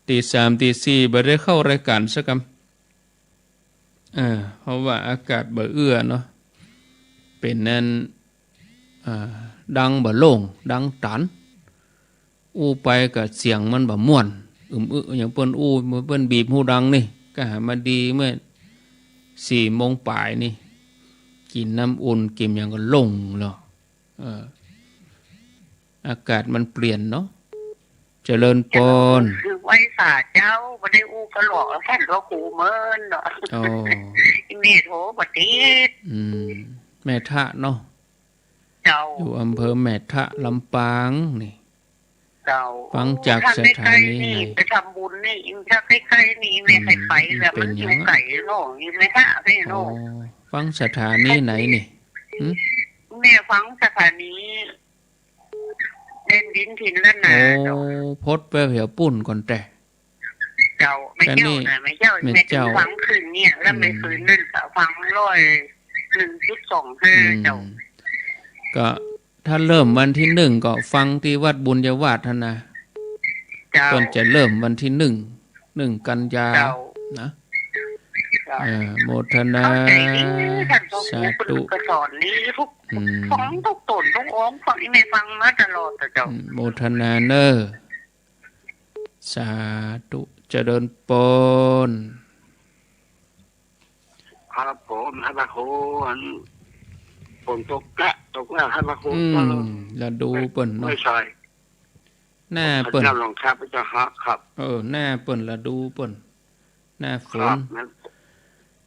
ตีสามตีสี่ บ่ได้เข้ารายการสักกำ เออ เพราะว่าอากาศบ่เอื้อเนาะ เป๋นนั้น อ่า ดังบ่โล่ง ดังตัน อู้ไปก็เสียงมันบ่ม่วน อึมอึ อย่างเปิ้นอู้ เปิ้นบีบฮูดังนี่ ก็หามาดีเมื่อสี่โมงป๋ายนี่ กิ๋นน้ำอุ่น กิ๋นหยังก็โล่งแล้ว เออ อากาศมันเปลี่ยนเนาะ เจริญปอน คือไหว้สาเจ้า บ่ได้อู้กะหลอก ท่านพระครูเมินเนาะ อ๋อ อีแม่โทรบ่ติด อืม แม่ทะเนาะ เจ้า อยู่อำเภอแม่ทะ ลำปางนี่ เจ้า ฟังจากสถานีไหน ไปทำบุญนี่ ถ้าใกล้ๆ นี่แม่เคยไปแล้ว มันอยู่ไกลเนาะ อีแม่ทะนี่เนาะ อ๋อ ฟังสถานีไหนนี่ หึ แม่ฟังสถานี แดนดินถิ่นล้านนา โอ้ เจ้า พดไปแถวปุ้นก่อนแต๊ เจ้า แม่เจ้าน่ะ แม่เจ้า แม่เจ้า แม่เจ้าฟังคืนเนี่ย แล้วแม่ อืม คืนนั้นก็ฟังร้อยหนึ่งจุดสองห้า อืม เจ้า ก็ถ้าเริ่มวันที่หนึ่งก็ฟังตี้วัดบุญญาวาสหั้นนะ เจ้า เปิ้นจะเริ่มวันที่หนึ่ง หนึ่งกันยา เจ้า นะ เจ้า เออ โมทนา เข้าใจ๋ดี ท่านพระครู สาธุ เปิ้นก็สอนดีทุก อืม ฟังทุกต๋นทุกองค์ ฟัง อีแม่ฟังมาตลอดอะเจ้า อืม โมทนาเน่อ สาธุ เจริญปอน ครับผม ท่านพระครู อัน ฝนตกกะ ตกแล้ว ท่านพระครู อืม ฤดูเปิ้นเนาะ ไม่ใช่ หน้าเปิ้น ขออนุญาตหลวงครับ พระเจ้าค่ะ ครับ เออ หน้าเปิ้น ฤดูเปิ้น หน้าฝน ครับ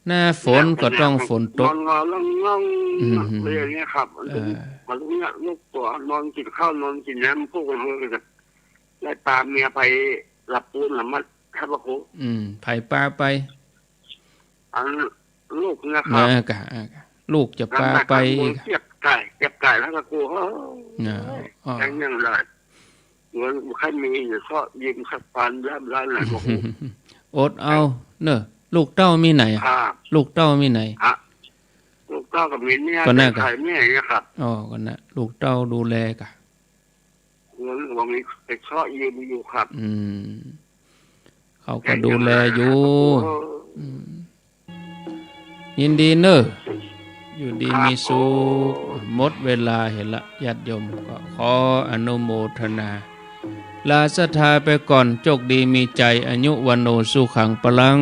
หน้าฝนก็ต้องฝนตก นอนงอง่องๆ อืม อะไรอย่างเงี้ยครับ เออ มันเนี่ย ลูกตัวนอนกิ๋นข้าว นอนกิ๋นน้ำ พวกมันก็จะ ได้ปาเมียไปหลับปูนหลับมัดครับพระครู อืม ใผปาไป อันลูกนะครับ อ่ากะ อ่ากะ ลูกจะปาไป เสียบไก่ เสียบไก่แล้วพระครู เออ อ่า อ๋อ ยัง ยังได้ เงินบ่ค่อยมี อยู่เซาะยืมสักปัน ร้าน ร้านไหนพระครู อดเอาเน่อ ลูกเต้ามีไหนอะ ครับ ลูกเต้ามีไหน ฮะ ลูกเต้าก็มีเนี่ย ก็น่า เป็นใครเนี่ยครับ อ๋อ ก็น่ะ ลูกเต้าดูแลกะ เงินก็มีไปเซาะยืมอยู่ครับ อืม เขาก็ดูแลอยู่ เออ อืม ยินดีเน่อ อยู่ดี ครับ มีสุข โอ้ หมดเวลาเหียละ ญาติโยม ก็ขออนุโมทนา ลาศรัทธาไปก่อน โชคดีมีชัย อายุ วัณโณ สุขัง พลัง